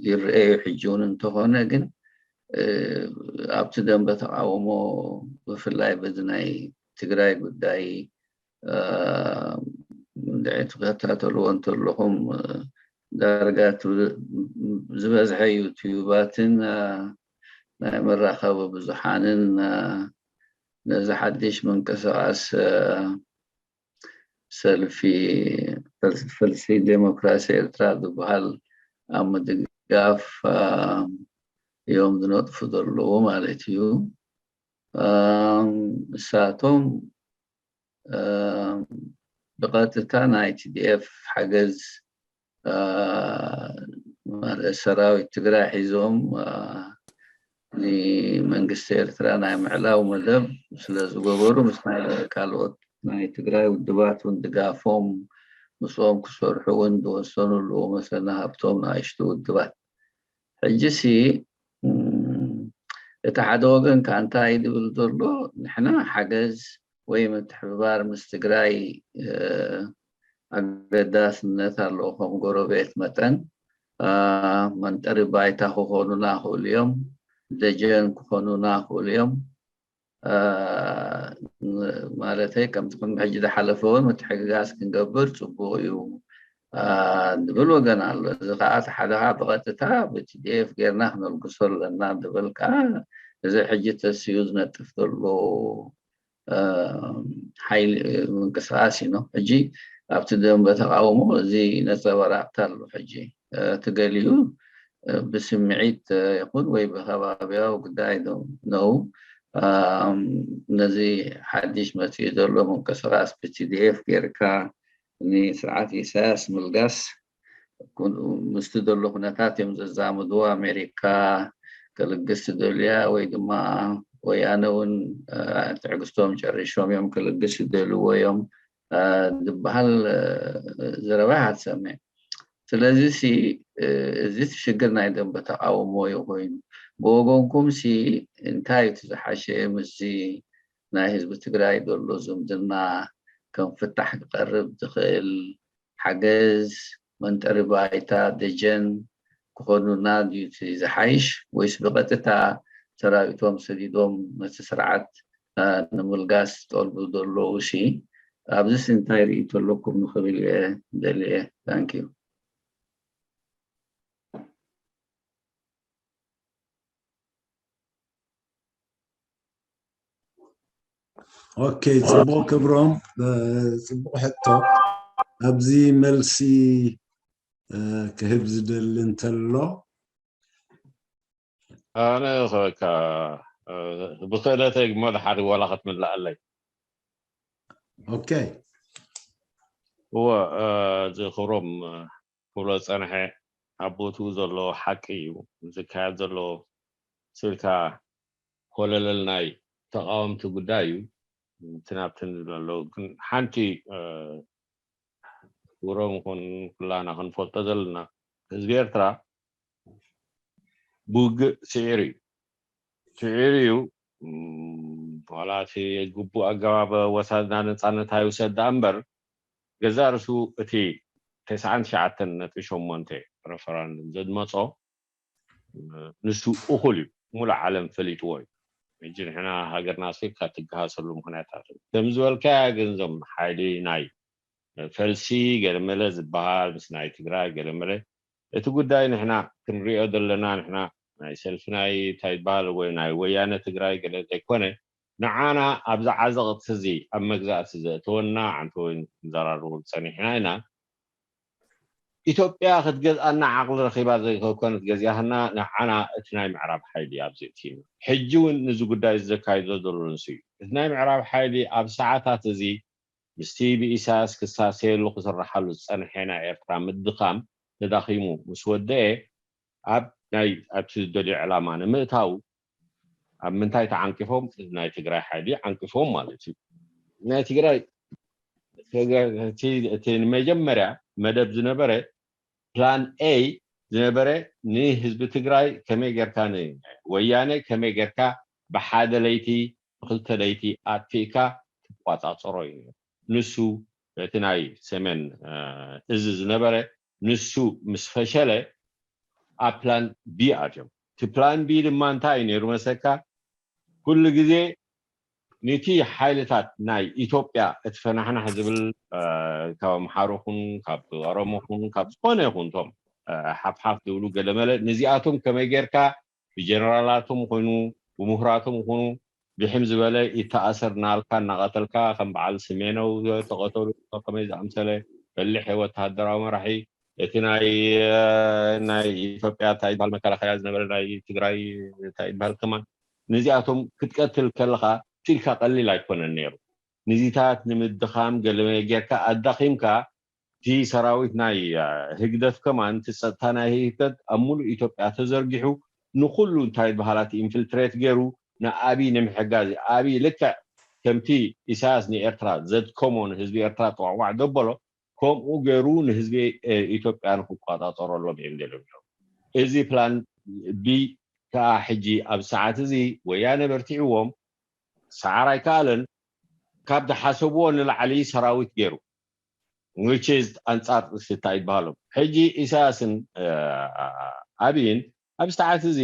ይረአዩ። ሕጂ እውን እንተኾነ ግን ኣብቲ ደንበ ተቃውሞ ብፍላይ በዚ ናይ ትግራይ ጉዳይ ድዒ ትከታተልዎ እንተለኹም ዳርጋ ዝበዝሐ ዩትዩባትን ናይ መራኸቢ ብዙሓንን ነዚ ሓድሽ ምንቅስቃስ ሰልፊ ፈልሲ ዴሞክራሲ ኤርትራ ዝበሃል ኣብ ምድጋፍ እዮም ዝነጥፉ ዘለዉ ማለት እዩ። እሳቶም ብቐጥታ ናይ ቲ ዲ ኤፍ ሓገዝ ማለት ሰራዊት ትግራይ ሒዞም ንመንግስቲ ኤርትራ ናይ ምዕላው መደብ ስለ ዝገበሩ ምስ ናይ ካልኦት ናይ ትግራይ ውድባት እውን ድጋፎም ምስኦም ክሰርሑ እውን ዝወሰኑሉ መሰልና ሃብቶም ንኣሽቱ ውድባት ሕጂ ሲ እቲ ሓደ ወገን ከዓ እንታይ ድብል ዘሎ ንሕና ሓገዝ ወይ ምትሕብባር ምስ ትግራይ ኣገዳስነት ኣለዎ ከም ጎረቤት መጠን መንጠሪ ባይታ ክኾኑና ክእሉ እዮም ደጀን ክኾኑና ክእሉ እዮም ማለተይ ከምቲ ከም ሕጂ ዝሓለፈ እውን ምትሕግጋዝ ክንገብር ፅቡቅ እዩ ዝብል ወገን ኣሎ እዚ ከዓ እቲ ሓደ ከዓ ብቀጥታ ብቲ ዲ ኤፍ ጌርና ክነልግሶ ኣለና ዝብል ከዓ እዚ ሕጂ ተስዩ ዝነጥፍ ዘሎ ሓይሊ ምንቅስቃስ እዩ ሕጂ ኣብቲ ደንበ ተቃውሞ እዚ ነፀበራቅታ ኣሎ ሕጂ እቲ ገሊኡ ብስምዒት ይኹን ወይ ብከባቢያዊ ጉዳይ ነው ነዚ ሓድሽ መፅኡ ዘሎ ምንቅስቃስ ብቲ ዲ ኤፍ ጌርካ ንስርዓት ኢሳያስ ምልጋስ ምስቲ ዘሎ ኩነታት እዮም ዘዛምድዎ ኣሜሪካ ክልግስ ትደልያ ወይ ድማ ወያነ እውን ትዕግስቶም ጨሪሾም እዮም ክልግስ ይደልዎ እዮም ዝበሃል ዘረባ ሃትሰምዕ ስለዚ ሲ እዚ ሽግር ናይ ደንበ ተቃውሞ እዩ ኮይኑ ብወገንኩም ሲ እንታይ እቲ ዝሓሸ ምስዚ ናይ ህዝቢ ትግራይ ዘሎ ዝምድና ከም ፍታሕ ክቀርብ ዝኽእል ሓገዝ መንጠሪ ባይታ ደጀን ክኾኑና ድዩ ዝሓይሽ ወይስ ብቐጥታ ሰራዊቶም ሰዲዶም ነቲ ስርዓት ንምልጋስ ዝጠልቡ ዘለዉ ሲ ኣብዚስ እንታይ ርእይቶ ኣለኩም ንኽብል እየ ደልየ thank you ኦኬ ፅቡቅ ክብሮም ፅቡቅ ሕቶ ኣብዚ መልሲ ክህብ ዝደሊ እንተሎ ኣነ ብክእለተይ ግሞ ድሓር ዋላ ክትምልኣለይ ኦኬ እወ እዚ ክብሮም ክብሎ ዝፀንሐ ኣብ ቦትኡ ዘሎ ሓቂ እዩ ዝካየድ ዘሎ ስልካ ኮለለል ናይ ተቃወምቲ ጉዳይ እዩ ትናብትን ዝብለ ኣለዉ ግን ሓንቲ ክብሮም ይኹን ኩላና ክንፈልጦ ዘለና ህዝቢ ኤርትራ ብውግእ ስዒር እዩ ስዒር እዩ ዋላ እቲ ግቡእ ኣገባብ ወሳድና ነፃነት ኣይውሰድ ደኣ እምበር ገዛ ርሱ እቲ ተስዓን ትሽዓተን ነጥቢ ሸሞንተ ረፈራንዱም ዘድመፆ ንሱ እኹል እዩ ሙሉእ ዓለም ፈሊጥዎ እዩ ሕጂ ንሕና ሃገርና ሲ ካብ ትገሃሰሉ ምክንያታት ከም ዝበልካያ ግን እዞም ሓይሊ ናይ ፈልሲ ገለመለ ዝበሃል ምስ ናይ ትግራይ ገለመለ እቲ ጉዳይ ንሕና ክንሪኦ ዘለና ንሕና ናይ ሰልፊ ናይ እንታይ ዝበሃል ወይ ናይ ወያነ ትግራይ ገለ ዘይኮነ ንዓና ኣብዚ ዓዘቕቲ እዚ ኣብ መግዛእቲ ዘእተወና ዓንተ ወይ ክንዘራርበሉ ፀኒሕና ኢና ኢትዮጵያ ክትገዝኣና ዓቕሊ ረኺባ ዘይኮነት ገዚኣትና፣ ንዓና እቲ ናይ ምዕራብ ሓይሊ ኣብዚ እቲና። ሕጂ እውን ንዚ ጉዳይ እዚ ዘካይዶ ዘሎ ንሱ እዩ። እቲ ናይ ምዕራብ ሓይሊ ኣብ ሰዓታት እዚ ምስቲ ብኢሳያስ ክሳሰየሉ ክስርሓሉ ዝጸንሐ ናይ ኤርትራ ምድኻም ተዳኺሙ ምስ ወደኤ፣ ኣብ ናይ ኣብቲ ዝደልዮ ዕላማ ንምእታው ኣብ ምንታይ ተዓንቂፎም? ናይ ትግራይ ሓይሊ ዓንቂፎም ማለት እዩ። ናይ ትግራይ እቲ ንመጀመርያ መደብ ዝነበረ ፕላን ኤ ዝነበረ ንህዝቢ ትግራይ ከመይ ጌርካ ንወያነ ከመይ ጌርካ ብሓደ ለይቲ ብክልተ ለይቲ ኣጥፊእካ ትቋጻጸሮ እዩ። ንሱ እቲ ናይ ሰሜን እዚ ዝነበረ ንሱ ምስ ፈሸለ ኣብ ፕላን ቢ ኣትዮም። እቲ ፕላን ቢ ድማ እንታይ እዩ ነይሩ መሰካ? ኩሉ ግዜ ንቲ ሓይልታት ናይ ኢትዮጵያ እቲ ፈናሕናሕ ዝብል ካብ ኣምሓሩ ኹን ካብ ኦሮሞ ኹን ካብ ዝኾነ ይኹን እቶም ሓፍሓፍ ዝብሉ ገለመለ ነዚኣቶም ከመይ ጌርካ ብጀነራላቶም ኾይኑ ብምሁራቶም ኾኑ ብሕም ዝበለ ይተኣሰር እናልካ እናቐተልካ ከም በዓል ስሜነው ተቐተሉ ከመይ ዝኣምሰለ በሊሕ ወተሃደራዊ መራሒ እቲ ናይ ናይ ኢትዮጵያ እንታይ ይበሃል መከላኸያ ዝነበረ ናይ ትግራይ እንታይ ይበሃል ከማን ነዚኣቶም ክትቀትል ከለኻ ትልካ ቀሊል ኣይኮነን ነይሩ። ንዚታት ንምድኻም ገለ ጌርካ ኣዳኺምካ እቲ ሰራዊት ናይ ህግደፍ ከማን እቲ ፀጥታ ናይ ህግደፍ ኣብ ሙሉእ ኢትዮጵያ ተዘርጊሑ ንኩሉ እንታይ በሃላት ኢንፍልትሬት ገይሩ ንኣብይ ንምሕጋዝ ኣብይ ልክዕ ከምቲ ኢሳያስ ንኤርትራ ዘድከሞ ንህዝቢ ኤርትራ ጠዋዕዋዕ ዘበሎ ከምኡ ገይሩ ንህዝቢ ኢትዮጵያ ንክቆፃፀረሎም እዮም ደልዮም ነይሮም። እዚ ፕላን ቢ ከዓ ሕጂ ኣብ ሰዓት እዚ ወያነ በርቲዕዎም ሰዓር ኣይከኣለን ካብ ዝሓሰብዎ ንላዕሊ ሰራዊት ገይሩ which is ኣንፃር ስታ ይበሃሎም ሕጂ ኢሳያስን ኣብይን ኣብ ሰዓት እዚ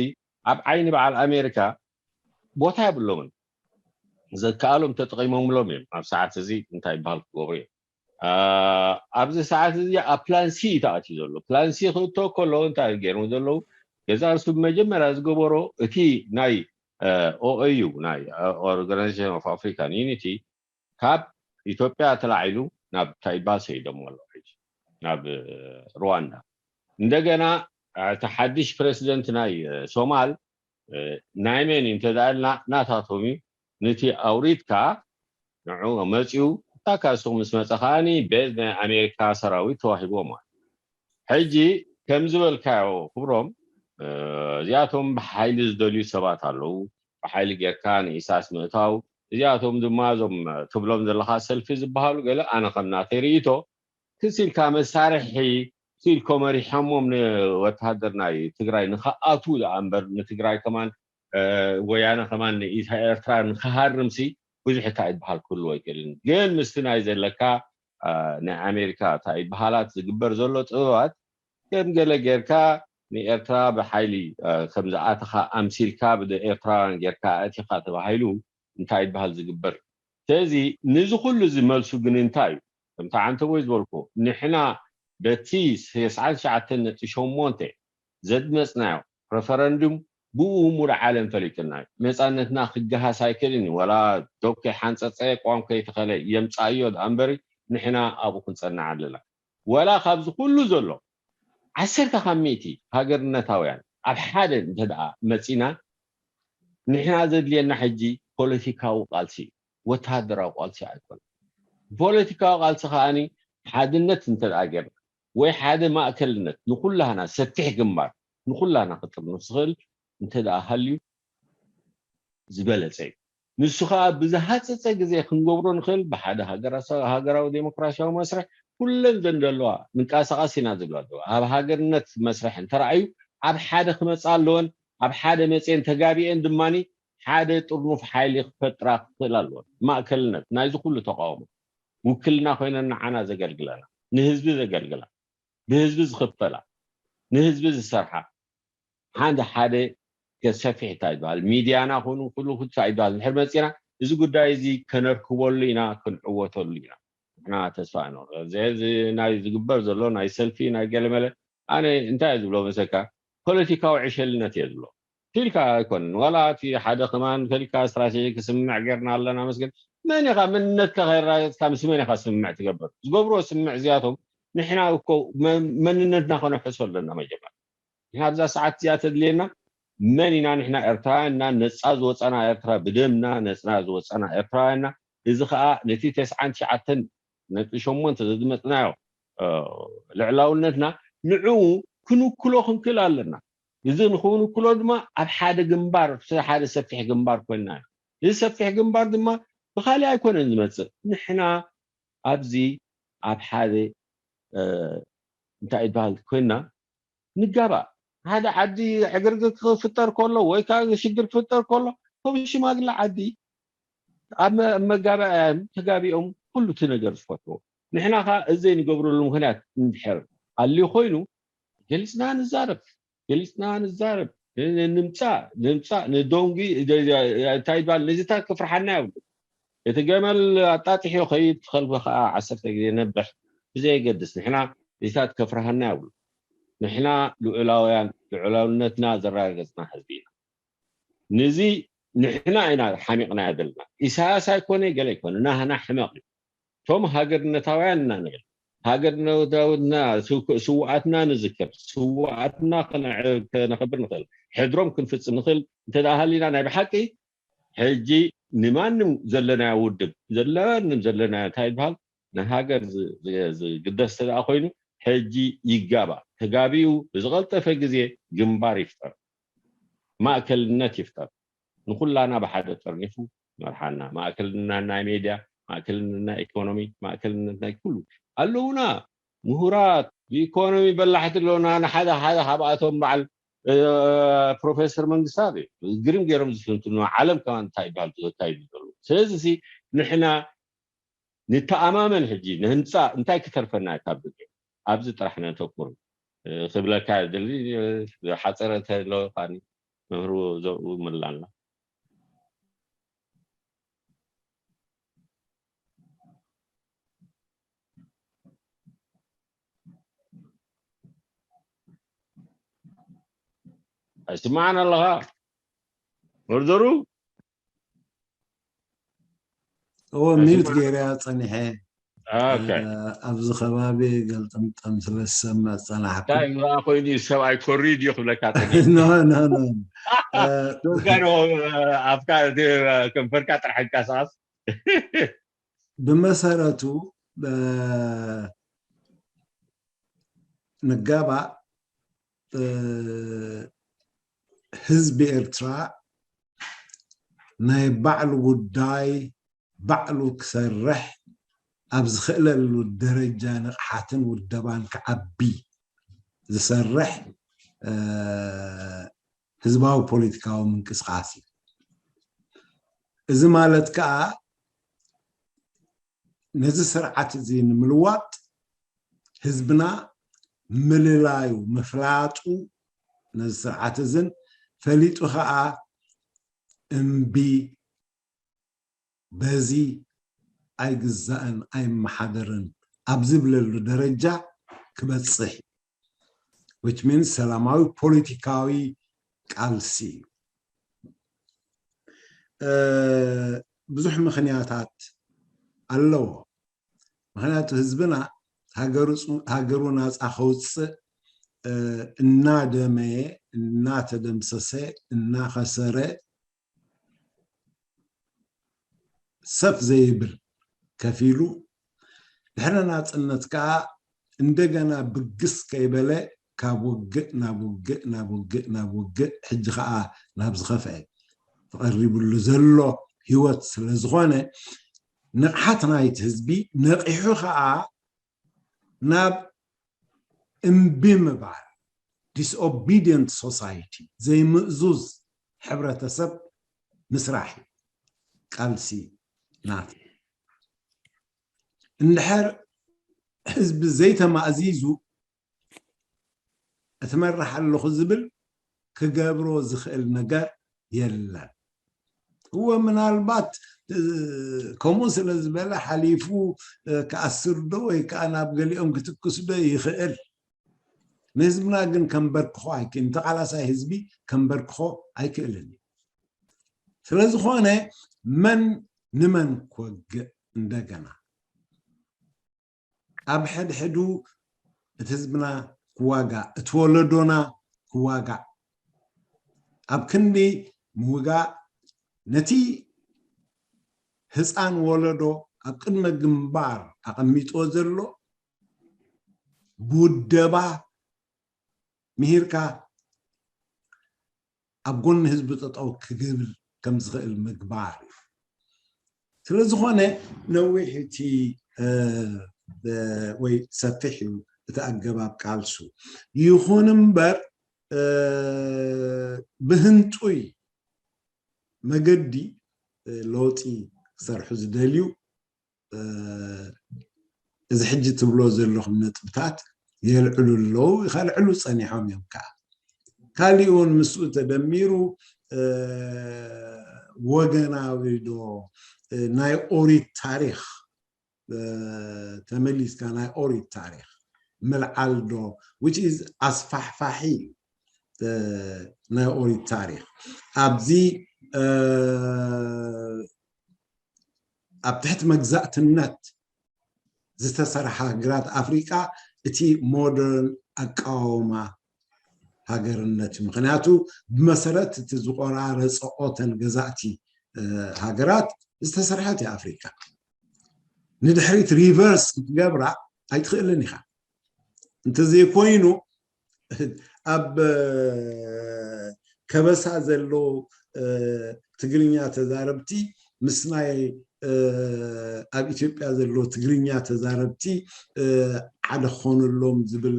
ኣብ ዓይኒ በዓል ኣሜሪካ ቦታ የብሎምን ዘከኣሎም ተጠቂሞምሎም እዮም ኣብ ሰዓት እዚ እንታይ ይበሃል ክገብሩ እዮም ኣብዚ ሰዓት እዚ ኣብ ፕላን ሲ ተኣትዩ ዘሎ ፕላን ሲ ክእቶ ከሎ እንታይ ገይሮም ዘለዉ ገዛ ርሱ ብመጀመርያ ዝገበሮ እቲ ናይ ኦኤዩ ናይ Organisation of African Unity ካብ ኢትዮጵያ ተላዒሉ ናብ ታይባ ሰይዶም ኣሎ ናብ ሩዋንዳ እንደገና እቲ ሓድሽ ፕሬዚደንት ናይ ሶማል ናይ መን እዩ እንተዳልና ናታቶም እዩ ንቲ ኣውሪድካ ንዑ መፅኡ እታ ካሱ ምስ መፀ ከዓኒ ቤዝ ናይ ኣሜሪካ ሰራዊት ተዋሂቦም ሕጂ ከም ዝበልካዮ ክብሮም እዚኣቶም ብሓይሊ ዝደልዩ ሰባት ኣለዉ ብሓይሊ ጌርካ ንኢሳያስ ምእታው እዚኣቶም ድማ እዞም ትብሎም ዘለካ ሰልፊ ዝበሃሉ ገለ ኣነ ከም ናተይ ርእይቶ ክሲልካ መሳርሒ ሲልኮ መሪሖሞም ንወተሃደር ናይ ትግራይ ንክኣትዉ ደኣ እምበር ንትግራይ ከማን ወያነ ከማን ንኤርትራ ንክሃርምሲ ብዙሕ እታ ይበሃል ክህልዎ ኣይክእልን ግን ምስቲ ናይ ዘለካ ናይ ኣሜሪካ እታ ይበሃላት ዝግበር ዘሎ ጥበባት ከም ገለ ጌርካ ንኤርትራ ብሓይሊ ከም ዝኣተኻ ኣምሲልካ ብኤርትራውያን ጌርካ ኣእቲኻ ተባሂሉ እንታይ ይበሃል ዝግበር ስለዚ ንዚ ኩሉ እዚ መልሱ ግን እንታይ እዩ ከምቲ ዓንተቦይ ዝበልኩ ንሕና በቲ ተስዓን ትሽዓተን ነጥቢ ሸሞንተ ዘድመፅናዮ ረፈረንዱም ብኡ ሙሉእ ዓለም ፈሊጥና እዩ ነፃነትና ክገሃስ ኣይክእልን እዩ ወላ ዶብ ከይሓንፀፀ ቆም ከይተኸለ የምፃእዮ ደኣ እምበሪ ንሕና ኣብኡ ክንፀንዕ ኣለና ወላ ካብዚ ኩሉ ዘሎ ዓሰርተ ካብ ሚእቲ ሃገርነታውያን ኣብ ሓደ እንተ ደኣ መፂና ንሕና ዘድልየና ሕጂ ፖለቲካዊ ቃልሲ እዩ ወተሃደራዊ ቃልሲ ኣይኮነ ፖለቲካዊ ቃልሲ ከዓኒ ሓድነት እንተ ደኣ ጌርና ወይ ሓደ ማእከልነት ንኩላህና ሰፊሕ ግንባር ንኩላህና ክጥርንፍ ዝኽእል እንተ ደኣ ሃልዩ ዝበለፀ እዩ ንሱ ከዓ ብዝሃፀፀ ግዜ ክንገብሮ ንኽእል ብሓደ ሃገራዊ ዴሞክራሲያዊ መስርሕ ኩለን ዘን ዘለዋ ምንቀሳቐስ ኢና ዝብላ ኣለዋ ኣብ ሃገርነት መስርሕ እንተረኣዩ ኣብ ሓደ ክመፃ ኣለወን ኣብ ሓደ መፅየን ተጋቢአን ድማ ሓደ ጥርኑፍ ሓይሊ ክፈጥራ ክኽእል ኣለወን ማእከልነት ናይዚ ኩሉ ተቃውሞ ውክልና ኮይነን ንዓና ዘገልግለና ንህዝቢ ዘገልግላ ብህዝቢ ዝኽፈላ ንህዝቢ ዝሰርሓ ሓንድ ሓደ ከሰፊሕ እንታይ ይበሃል ሚድያና ኮኑ ኩሉ እንታይ ይበሃል ንድሕር መፂና እዚ ጉዳይ እዚ ከነርክበሉ ኢና ክንዕወተሉ ኢና ንሕና ተስፋ ኣይኖር እዚ ናይ ዝግበር ዘሎ ናይ ሰልፊ ናይ ገለመለ ኣነ እንታይ ዝብሎ መሰካ ፖለቲካዊ ዕሸልነት እየ ዝብሎ ኢልካ ኣይኮንን ዋላ እቲ ሓደ ከማን ከሊካ ስትራቴጂ ክስምዕ ጌርና ኣለና መስገን መን ኢኻ መንነትካ ከይረጋገፅካ ምስ መን ኢኻ ስምምዕ ትገብር ዝገብርዎ ስምምዕ እዚኣቶም ንሕና እኮ መ- መንነትና ከነሕሶ ኣለና። መጀመር ንሕና ኣብዛ ሰዓት እዚኣ ተድልየና መን ኢና? ንሕና ኤርትራውያን እና ነፃ ዝወፃና ኤርትራ ብደምና ነፃ ዝወፃና ኤርትራውያንና። እዚ ከዓ ነቲ ተስዓን ትሽዓተን ነጥቢ ሸሞንተ ዘዝመፅናዮ ልዕላውነትና ንዕኡ ክንውክሎ ክንክእል ኣለና። እዚ ንክንውክሎ ድማ ኣብ ሓደ ግንባር፣ ሓደ ሰፊሕ ግንባር ኮይንና ኢና። እዚ ሰፊሕ ግንባር ድማ ብካሊእ ኣይኮነን ዝመፅእ። ንሕና ኣብዚ ኣብ ሓደ እንታይ ይበሃል ኮይንና ንጋባእ። ሓደ ዓዲ ዕግርግር ክፍጠር ከሎ ወይ ከዓ ሽግር ክፍጠር ከሎ ከም ሽማግለ ዓዲ ኣብ መጋባእያን ተጋቢኦም ኩሉ እቲ ነገር ዝፈትዎ። ንሕና ከዓ እዚ ዘይንገብረሉ ምክንያት እንድሕር ኣልዩ ኮይኑ ገሊፅና ንዛረብ፣ ገሊፅና ንዛረብ፣ ንምፃእ ንምፃእ ንዶንጊ እንታይ ይባል ነዚታት ክፍርሓና የብሉ። እቲ ገመል ኣጣጢሑ ከይድ ትኸልፈ ከዓ ዓሰርተ ግዜ ነብሕ ብዘየገድስ ንሕና እዚታት ከፍርሃና የብሉ። ንሕና ልዑላውያን ልዑላውነትና ዘረጋገፅና ህዝቢ ኢና። ነዚ ንሕና ኢና ሓሚቕናዮ ዘለና። ኢሳያስ ኣይኮነ ገለ ኣይኮነ ናህና ሕመቕ እዩ። እቶም ሃገርነታውያን ኢና ንብል። ሃገርነታውና ስውኣትና ንዝክር ስውኣትና ከነኸብር ንኽእል ሕድሮም ክንፍፅም ንኽእል እንተ ሃሊና ናይ ብሓቂ ሕጂ ንማንም ዘለናዮ ውድብ ዘለማንም ዘለናዮ እንታይ ይበሃል ንሃገር ዝግደስ ተደኣ ኮይኑ ሕጂ ይጋባእ ተጋቢኡ ብዝቐልጠፈ ግዜ ግንባር ይፍጠር ማእከልነት ይፍጠር ንኩላና ብሓደ ጠርኒፉ መርሓና ማእከልነት ናይ ሜድያ ማእከልነት ናይ ኢኮኖሚ ማእከልነት ናይ ኩሉ ኣለውና ምሁራት ብኢኮኖሚ በላሕቲ ኣለውና ንሓደ ሓደ ካብኣቶም በዓል ፕሮፌሰር መንግስታት ግርም ገይሮም ዝትንትኑ ዓለም ከማን እንታይ ይበሃል ዘካይዱ ዘለዉ ስለዚ ንሕና ንተኣማመን ሕጂ ንህንፃ እንታይ ክተርፈና ካብ ድልዮ ኣብዚ ጥራሕ ነተኩር ክብለካ ደሊ ሓፀረ ተሎ ካኒ መምህሩ ዘብኡ ምላና ኣይስማዕን ኣለኻ መርዘሩ እዎ ሚዩት ገይረያ ፀኒሐ ኣብዚ ከባቢ ገልጥምጠም ስለ ዝሰምዕ ፀናሕኩ ኮይኑ ሰብኣይ ኮሪ ድዩ ክብለካ ኖ ኖ ኖ ኣብካ ከንፈርካ ጥራሕ እንቀሳቀስ ብመሰረቱ ንጋባእ ህዝቢ ኤርትራ ናይ ባዕሉ ጉዳይ ባዕሉ ክሰርሕ ኣብ ዝኽእለሉ ደረጃ ንቕሓትን ውደባን ክዓቢ ዝሰርሕ ህዝባዊ ፖለቲካዊ ምንቅስቃስ እዩ። እዚ ማለት ከዓ ነዚ ስርዓት እዚ ንምልዋጥ ህዝብና ምልላዩ ምፍላጡ ነዚ ስርዓት እዝን ፈሊጡ ከዓ እምቢ በዚ ኣይግዛእን ኣይመሓደርን ኣብ ዝብለሉ ደረጃ ክበፅሕ እዩ። which means ሰላማዊ ፖለቲካዊ ቃልሲ እዩ። ብዙሕ ምኽንያታት ኣለዎ። ምኽንያቱ ህዝብና ሃገሩ ናፃ ከውፅእ እናደመየ እናተደምሰሰ እናኸሰረ ሰፍ ዘይብል ከፊሉ ድሕሪ ናፅነት ከዓ እንደገና ብግስ ከይበለ ካብ ውግእ ናብ ውግእ ናብ ውግእ ናብ ውግእ ሕጂ ከዓ ናብ ዝኸፍአ ተቐሪብሉ ዘሎ ህይወት ስለ ዝኾነ ንቕሓት ናይቲ ህዝቢ ነቒሑ ከዓ ናብ እምቢ ምባል disobedient society ዘይምእዙዝ ሕብረተሰብ ምስራሕ እዩ ቃልሲ ናት እንድሕር ህዝቢ ዘይተማእዚዙ እትመርሕ ኣለኹ ዝብል ክገብሮ ዝኽእል ነገር የለን እወ ምናልባት ከምኡ ስለ ዝበለ ሓሊፉ ክኣስር ዶ ወይ ከዓ ናብ ገሊኦም ክትክስ ዶ ይኽእል ንህዝብና ግን ከንበርክኾ ኣይክእልን ተቃላሳይ ህዝቢ ከንበርክኾ ኣይክእልን እዩ ስለዝኾነ መን ንመን ክወግእ እንደገና ኣብ ሕድሕዱ እቲ ህዝብና ክዋጋእ፣ እቲ ወለዶና ክዋጋእ፣ ኣብ ክንዲ ምውጋእ ነቲ ህፃን ወለዶ ኣብ ቅድመ ግንባር ኣቐሚጥዎ ዘሎ ብውደባ ምሂርካ ኣብ ጎኒ ህዝቢ ጠጠው ክግብል ከም ዝኽእል ምግባር እዩ። ስለ ዝኾነ ነዊሕ እቲ ወይ ሰፊሕ እዩ እቲ ኣገባብ ቃልሱ። ይኹን እምበር ብህንጡይ መገዲ ለውጢ ክሰርሑ ዝደልዩ እዚ ሕጂ ትብሎ ዘለኹም ነጥብታት የልዕሉ ኣለዉ፣ ከልዕሉ ጸኒሖም እዮም ከዓ። ካሊእ እውን ምስኡ ተደሚሩ ወገናዊ ዶ ናይ ኦሪት ታሪኽ ተመሊስካ ናይ ኦሪት ታሪኽ ምልዓል ዶ which is ኣስፋሕፋሒ ናይ ኦሪት ታሪኽ ኣብዚ ኣብ ትሕቲ መግዛእትነት ዝተሰርሓ ሃገራት ኣፍሪቃ እቲ ሞደርን ኣቃውማ ሃገርነት እዩ። ምክንያቱ ብመሰረት እቲ ዝቆራረፀኦተን ገዛእቲ ሃገራት ዝተሰርሐት እያ ኣፍሪቃ። ንድሕሪት ሪቨርስ ክትገብራ ኣይትኽእልን ኢኻ። እንተዘይኮይኑ ኣብ ከበሳ ዘለዉ ትግርኛ ተዛረብቲ ምስ ናይ ኣብ ኢትዮጵያ ዘለዉ ትግርኛ ተዛረብቲ ሓደ ክኾነሎም ዝብል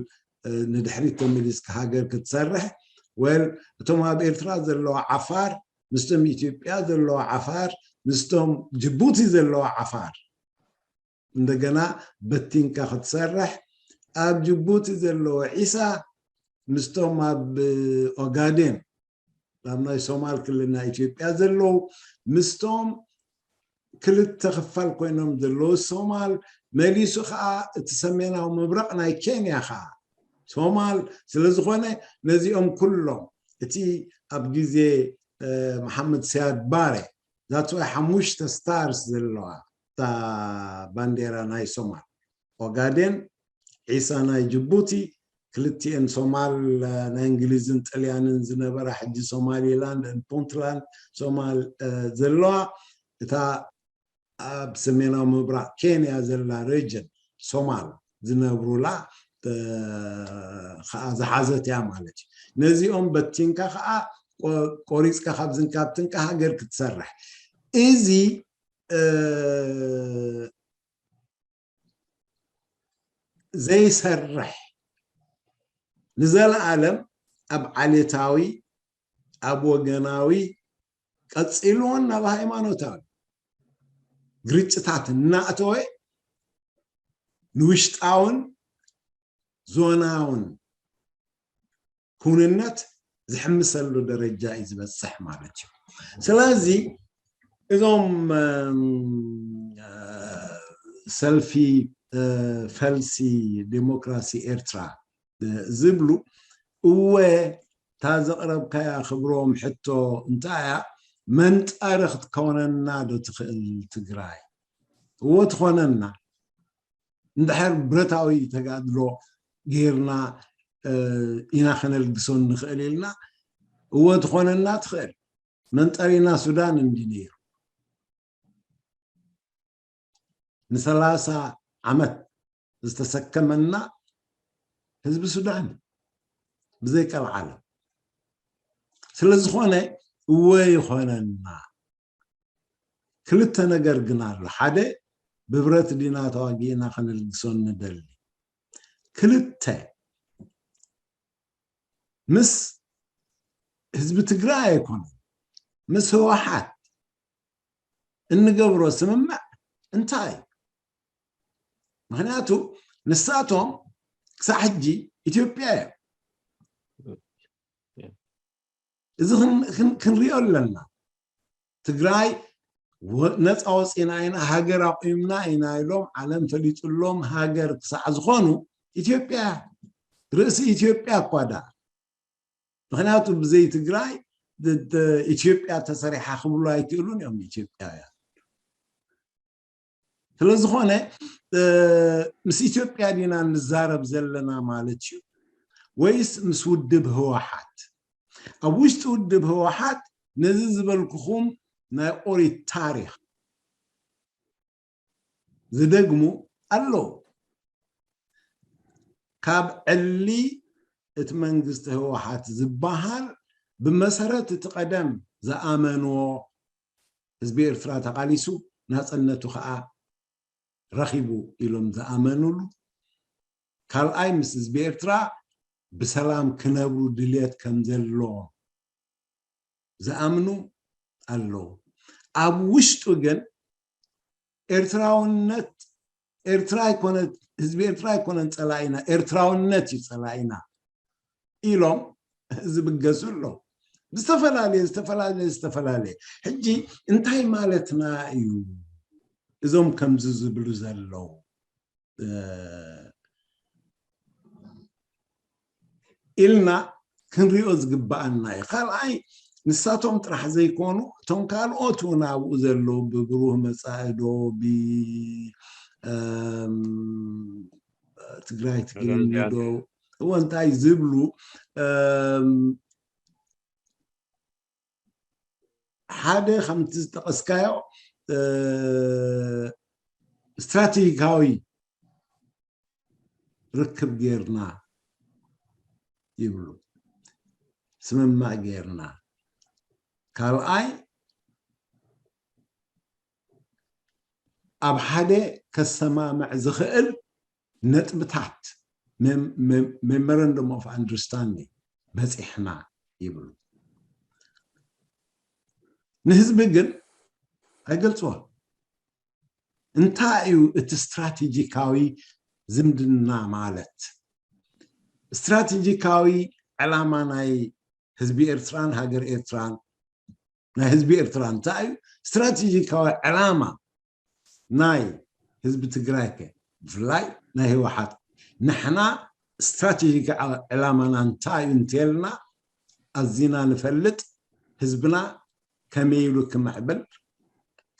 ንድሕሪት ተመሊስካ ሃገር ክትሰርሕ ወል እቶም ኣብ ኤርትራ ዘለዋ ዓፋር ምስቶም ኢትዮጵያ ዘለዋ ዓፋር ምስቶም ጅቡቲ ዘለዋ ዓፋር እንደገና በቲንካ ክትሰርሕ ኣብ ጅቡቲ ዘለዎ ዒሳ ምስቶም ኣብ ኦጋዴን ኣብ ናይ ሶማል ክልል ናይ ኢትዮጵያ ዘለዉ ምስቶም ክልተ ክፋል ኮይኖም ዘለዉ ሶማል መሊሱ ከዓ እቲ ሰሜናዊ ምብራቕ ናይ ኬንያ ከዓ ሶማል ስለ ዝኾነ ነዚኦም ኩሎም እቲ ኣብ ግዜ መሓመድ ሲያድ ባሬ that's why ሓሙሽተ ስታርስ ዘለዋ እታ ባንዴራ ናይ ሶማል ኦጋዴን ዒሳ ናይ ጅቡቲ ክልቲኤን ሶማል ናይ እንግሊዝን ጥልያንን ዝነበራ ሕጂ ሶማሊላንድ ን ፑንትላንድ ሶማል ዘለዋ እታ ኣብ ሰሜናዊ ምብራቕ ኬንያ ዘላ ሬጅን ሶማል ዝነብሩላ ከዓ ዝሓዘት እያ ማለት እዩ። ነዚኦም በቲንካ ከዓ ቆሪፅካ ካብዝን ካብትንካ ሃገር ክትሰርሕ እዚ ዘይሰርሕ ንዘለኣለም ኣብ ዓሌታዊ ኣብ ወገናዊ ቀፂሉ እውን ናብ ሃይማኖታዊ ግርጭታት እናእተወ ንውሽጣውን ዞናውን ክውንነት ዝሕምሰሉ ደረጃ እዩ ዝበፅሕ ማለት እዩ። ስለዚ እዞም ሰልፊ ፈልሲ ዴሞክራሲ ኤርትራ ዝብሉ እወ እታ ዘቕረብካያ ክብሮም ሕቶ እንታይ እያ መንጠሪ ክትከውነና ዶ ትኽእል ትግራይ እወ ትኾነና እንድሕር ብረታዊ ተጋድሎ ጌርና ኢና ከነልግሶ ንኽእል ኢልና እወ ትኾነና ትኽእል መንጠሪና ሱዳን እንዲ ነይሩ ንሰላሳ ዓመት ዝተሰከመና ህዝቢ ሱዳን ብዘይቀልዓለም ስለ ዝኾነ እወ ይኾነና ክልተ ነገር ግን ኣሎ ሓደ ብብረት ዲና ተዋጊእና ከነልግሶ ንደሊ ክልተ ምስ ህዝቢ ትግራይ ኣይኮነን ምስ ህወሓት እንገብሮ ስምምዕ እንታይ ምክንያቱ ንሳቶም ክሳዕ ሕጂ ኢትዮጵያ እዮም እዚ ክንሪኦ ኣለና ትግራይ ነፃ ወፂና ኢና ሃገር ኣቑምና ኢና ኢሎም ዓለም ፈሊጡሎም ሃገር ክሳዕ ዝኾኑ ኢትዮጵያ ርእሲ ኢትዮጵያ እኳ ዳ ምክንያቱ ብዘይ ትግራይ ኢትዮጵያ ተሰሪሓ ክብሉ ኣይክእሉን እዮም ኢትዮጵያውያን ስለዝኾነ ምስ ኢትዮጵያ ዲና ንዛረብ ዘለና ማለት እዩ ወይስ ምስ ውድብ ህወሓት? ኣብ ውሽጢ ውድብ ህወሓት ነዚ ዝበልኩኹም ናይ ኦሪት ታሪኽ ዝደግሙ ኣለዉ። ካብ ዕሊ እቲ መንግስቲ ህወሓት ዝበሃል ብመሰረት እቲ ቀደም ዝኣመንዎ ህዝቢ ኤርትራ ተቓሊሱ ናፅነቱ ከዓ ረኺቡ ኢሎም ዝኣመኑሉ፣ ካልኣይ ምስ ህዝቢ ኤርትራ ብሰላም ክነብሩ ድልየት ከም ዘሎ ዝኣምኑ ኣለዉ። ኣብ ውሽጡ ግን ኤርትራውነት፣ ኤርትራ ኣይኮነት፣ ህዝቢ ኤርትራ ኣይኮነን ጸላኢና፣ ኤርትራውነት እዩ ጸላኢና ኢሎም ዝብገሱ ኣለዉ። ዝተፈላለየ ዝተፈላለየ ዝተፈላለየ ሕጂ እንታይ ማለትና እዩ? እዞም ከምዚ ዝብሉ ዘለዉ ኢልና ክንሪኦ ዝግባኣና እዩ። ካልኣይ ንሳቶም ጥራሕ ዘይኮኑ እቶም ካልኦት እውን ኣብኡ ዘለዉ ብብሩህ መፃኢ ዶ ብትግራይ ትግርኛ ዶ እዎ እንታይ ዝብሉ ሓደ ከምቲ ዝጠቐስካዮ ስትራቴጂካዊ ርክብ ጌርና ይብሉ። ስምማዕ ጌርና። ካልኣይ ኣብ ሓደ ከሰማምዕ ዝኽእል ነጥብታት memorandum of understanding በፂሕና ይብሉ። ንህዝቢ ግን ኣይገልፅዎን። እንታይ እዩ እቲ ስትራቴጂካዊ ዝምድና ማለት? ስትራቴጂካዊ ዕላማ ናይ ህዝቢ ኤርትራን ሃገር ኤርትራን ናይ ህዝቢ ኤርትራ እንታይ እዩ? ስትራቴጂካዊ ዕላማ ናይ ህዝቢ ትግራይ ከ ብፍላይ ናይ ህወሓት ንሕና ስትራቴጂካዊ ዕላማና እንታይ እዩ እንተልና ኣዚና ንፈልጥ ህዝብና ከመይ ኢሉ ክምዕብል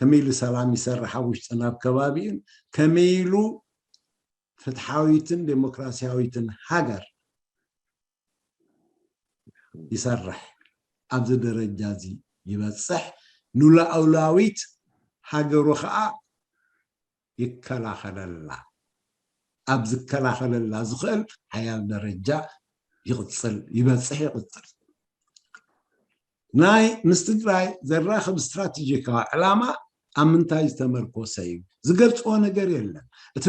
ከመይ ኢሉ ሰላም ይሰርሕ ኣብ ውሽጥን ኣብ ከባቢኡን ከመይ ኢሉ ፍትሓዊትን ዴሞክራሲያዊትን ሃገር ይሰርሕ ኣብዚ ደረጃ እዚ ይበፅሕ ንሉኣላዊት ሃገሩ ከዓ ይከላኸለላ ኣብ ዝከላኸለላ ዝኽእል ሓያል ደረጃ ይቕፅል ይበፅሕ ይቕፅል ናይ ምስ ትግራይ ዘራኽብ ስትራቴጂካዊ ዕላማ ኣብ ምንታይ ዝተመርኮሰ እዩ ዝገልፅዎ ነገር የለን እቲ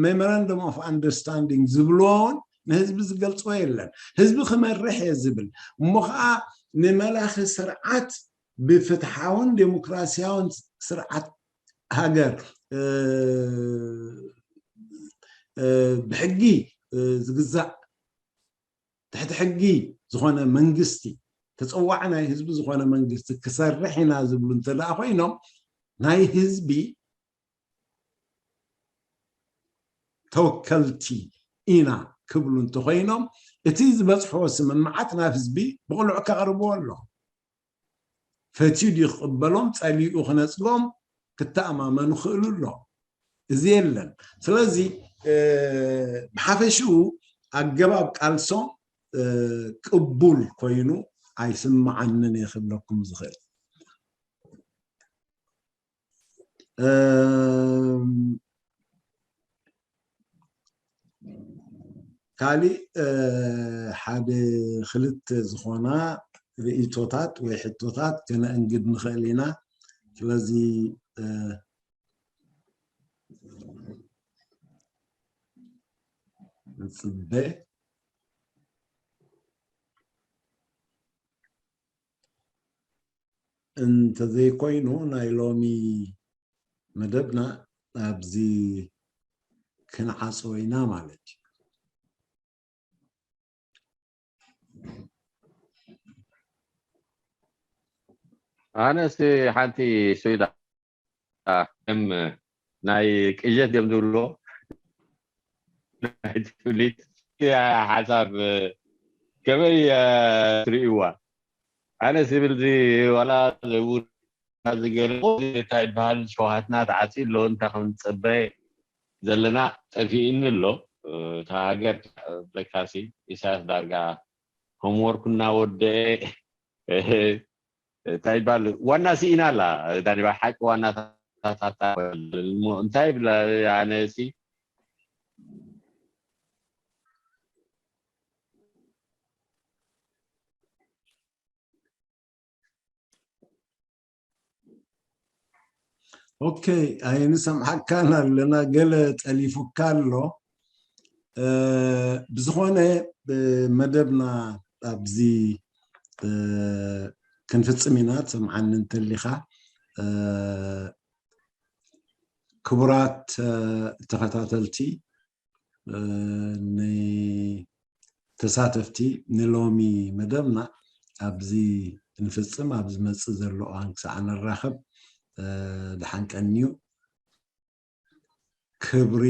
memorandum of understanding ዝብልዎ እውን ንህዝቢ ዝገልፅዎ የለን ህዝቢ ክመርሕ እየ ዝብል እሞ ከዓ ንመላኺ ስርዓት ብፍትሓውን ዴሞክራሲያውን ስርዓት ሃገር ብሕጊ ዝግዛእ ትሕቲ ሕጊ ዝኾነ መንግስቲ ተፀዋዒ ናይ ህዝቢ ዝኾነ መንግስቲ ክሰርሕ ኢና ዝብሉ እንተ ኮይኖም ናይ ህዝቢ ተወከልቲ ኢና ክብሉ እንተኮይኖም እቲ ዝበፅሕዎ ስምምዓት ናብ ህዝቢ ብቕሉዕ ከቕርብዎ ኣሎ ፈትዩ ድዩ ክቕበሎም ፀሊኡ ክነፅጎም ክተኣማመኑ ክእሉ ኣሎ እዚ የለን ስለዚ ብሓፈሽኡ ኣገባብ ቃልሶም ቅቡል ኮይኑ ኣይስምዓንን እየ ክብለኩም ዝኽእል ካሊእ ሓደ ክልተ ዝኾና ርእይቶታት ወይ ሕቶታት ከነእንግድ ንኽእል ኢና ስለዚ ንፅበ እንተዘይኮይኑ ናይ ሎሚ መደብና ኣብዚ ክንዓፅዎ ኢና ማለት እዩ። ኣነስ ሓንቲ ስዊዳ ከም ናይ ቅጀት እዮም ዝብልዎ ናይ ትፍሊት ሓሳብ ከመይ ትርእይዋ? ኣነ ዝብል እዚ ዋላ ዘውር ዝገለ እንታይ ይበሃል ሸውሃትና ተዓፂ ኣሎ እንታይ ከም ንፅበ ዘለና ጠፊእኒ ኣሎ። እታ ሃገር ለካሲ ኢሳያስ ዳርጋ ሆምወርኩ እናወደአ እንታይ ይባል ዋና ስኢና ኣላ። ዳኒባ ሓቂ ዋና ታታታ እንታይ ብላ ኣነ ሲ ኦኬ፣ ኣይንሰምዓካን ኣለና፣ ገለ ጠሊፉካ ኣሎ። ብዝኾነ መደብና ኣብዚ ክንፍጽም ኢና። ትሰምዓኒ እንተሊኻ ክቡራት ተኸታተልቲ፣ ንተሳተፍቲ ንሎሚ መደብና ኣብዚ ንፍጽም። ኣብ ዝመጽእ ዘሎ እዋን ክሳዕ ንራኸብ፣ ደሓን ቀንዩ። ክብሪ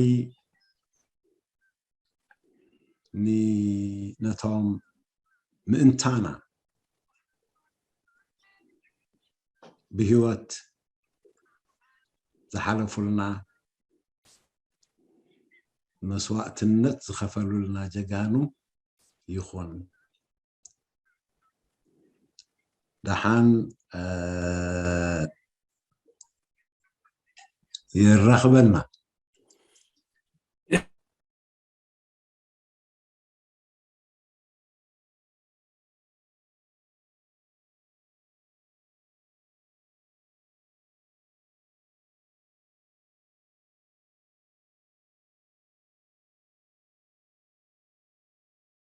ነቶም ምእንታና ብህይወት ዝሓለፉልና፣ መስዋእትነት ዝኸፈሉልና ጀጋኑ ይኹን። ደሓን የራኽበና።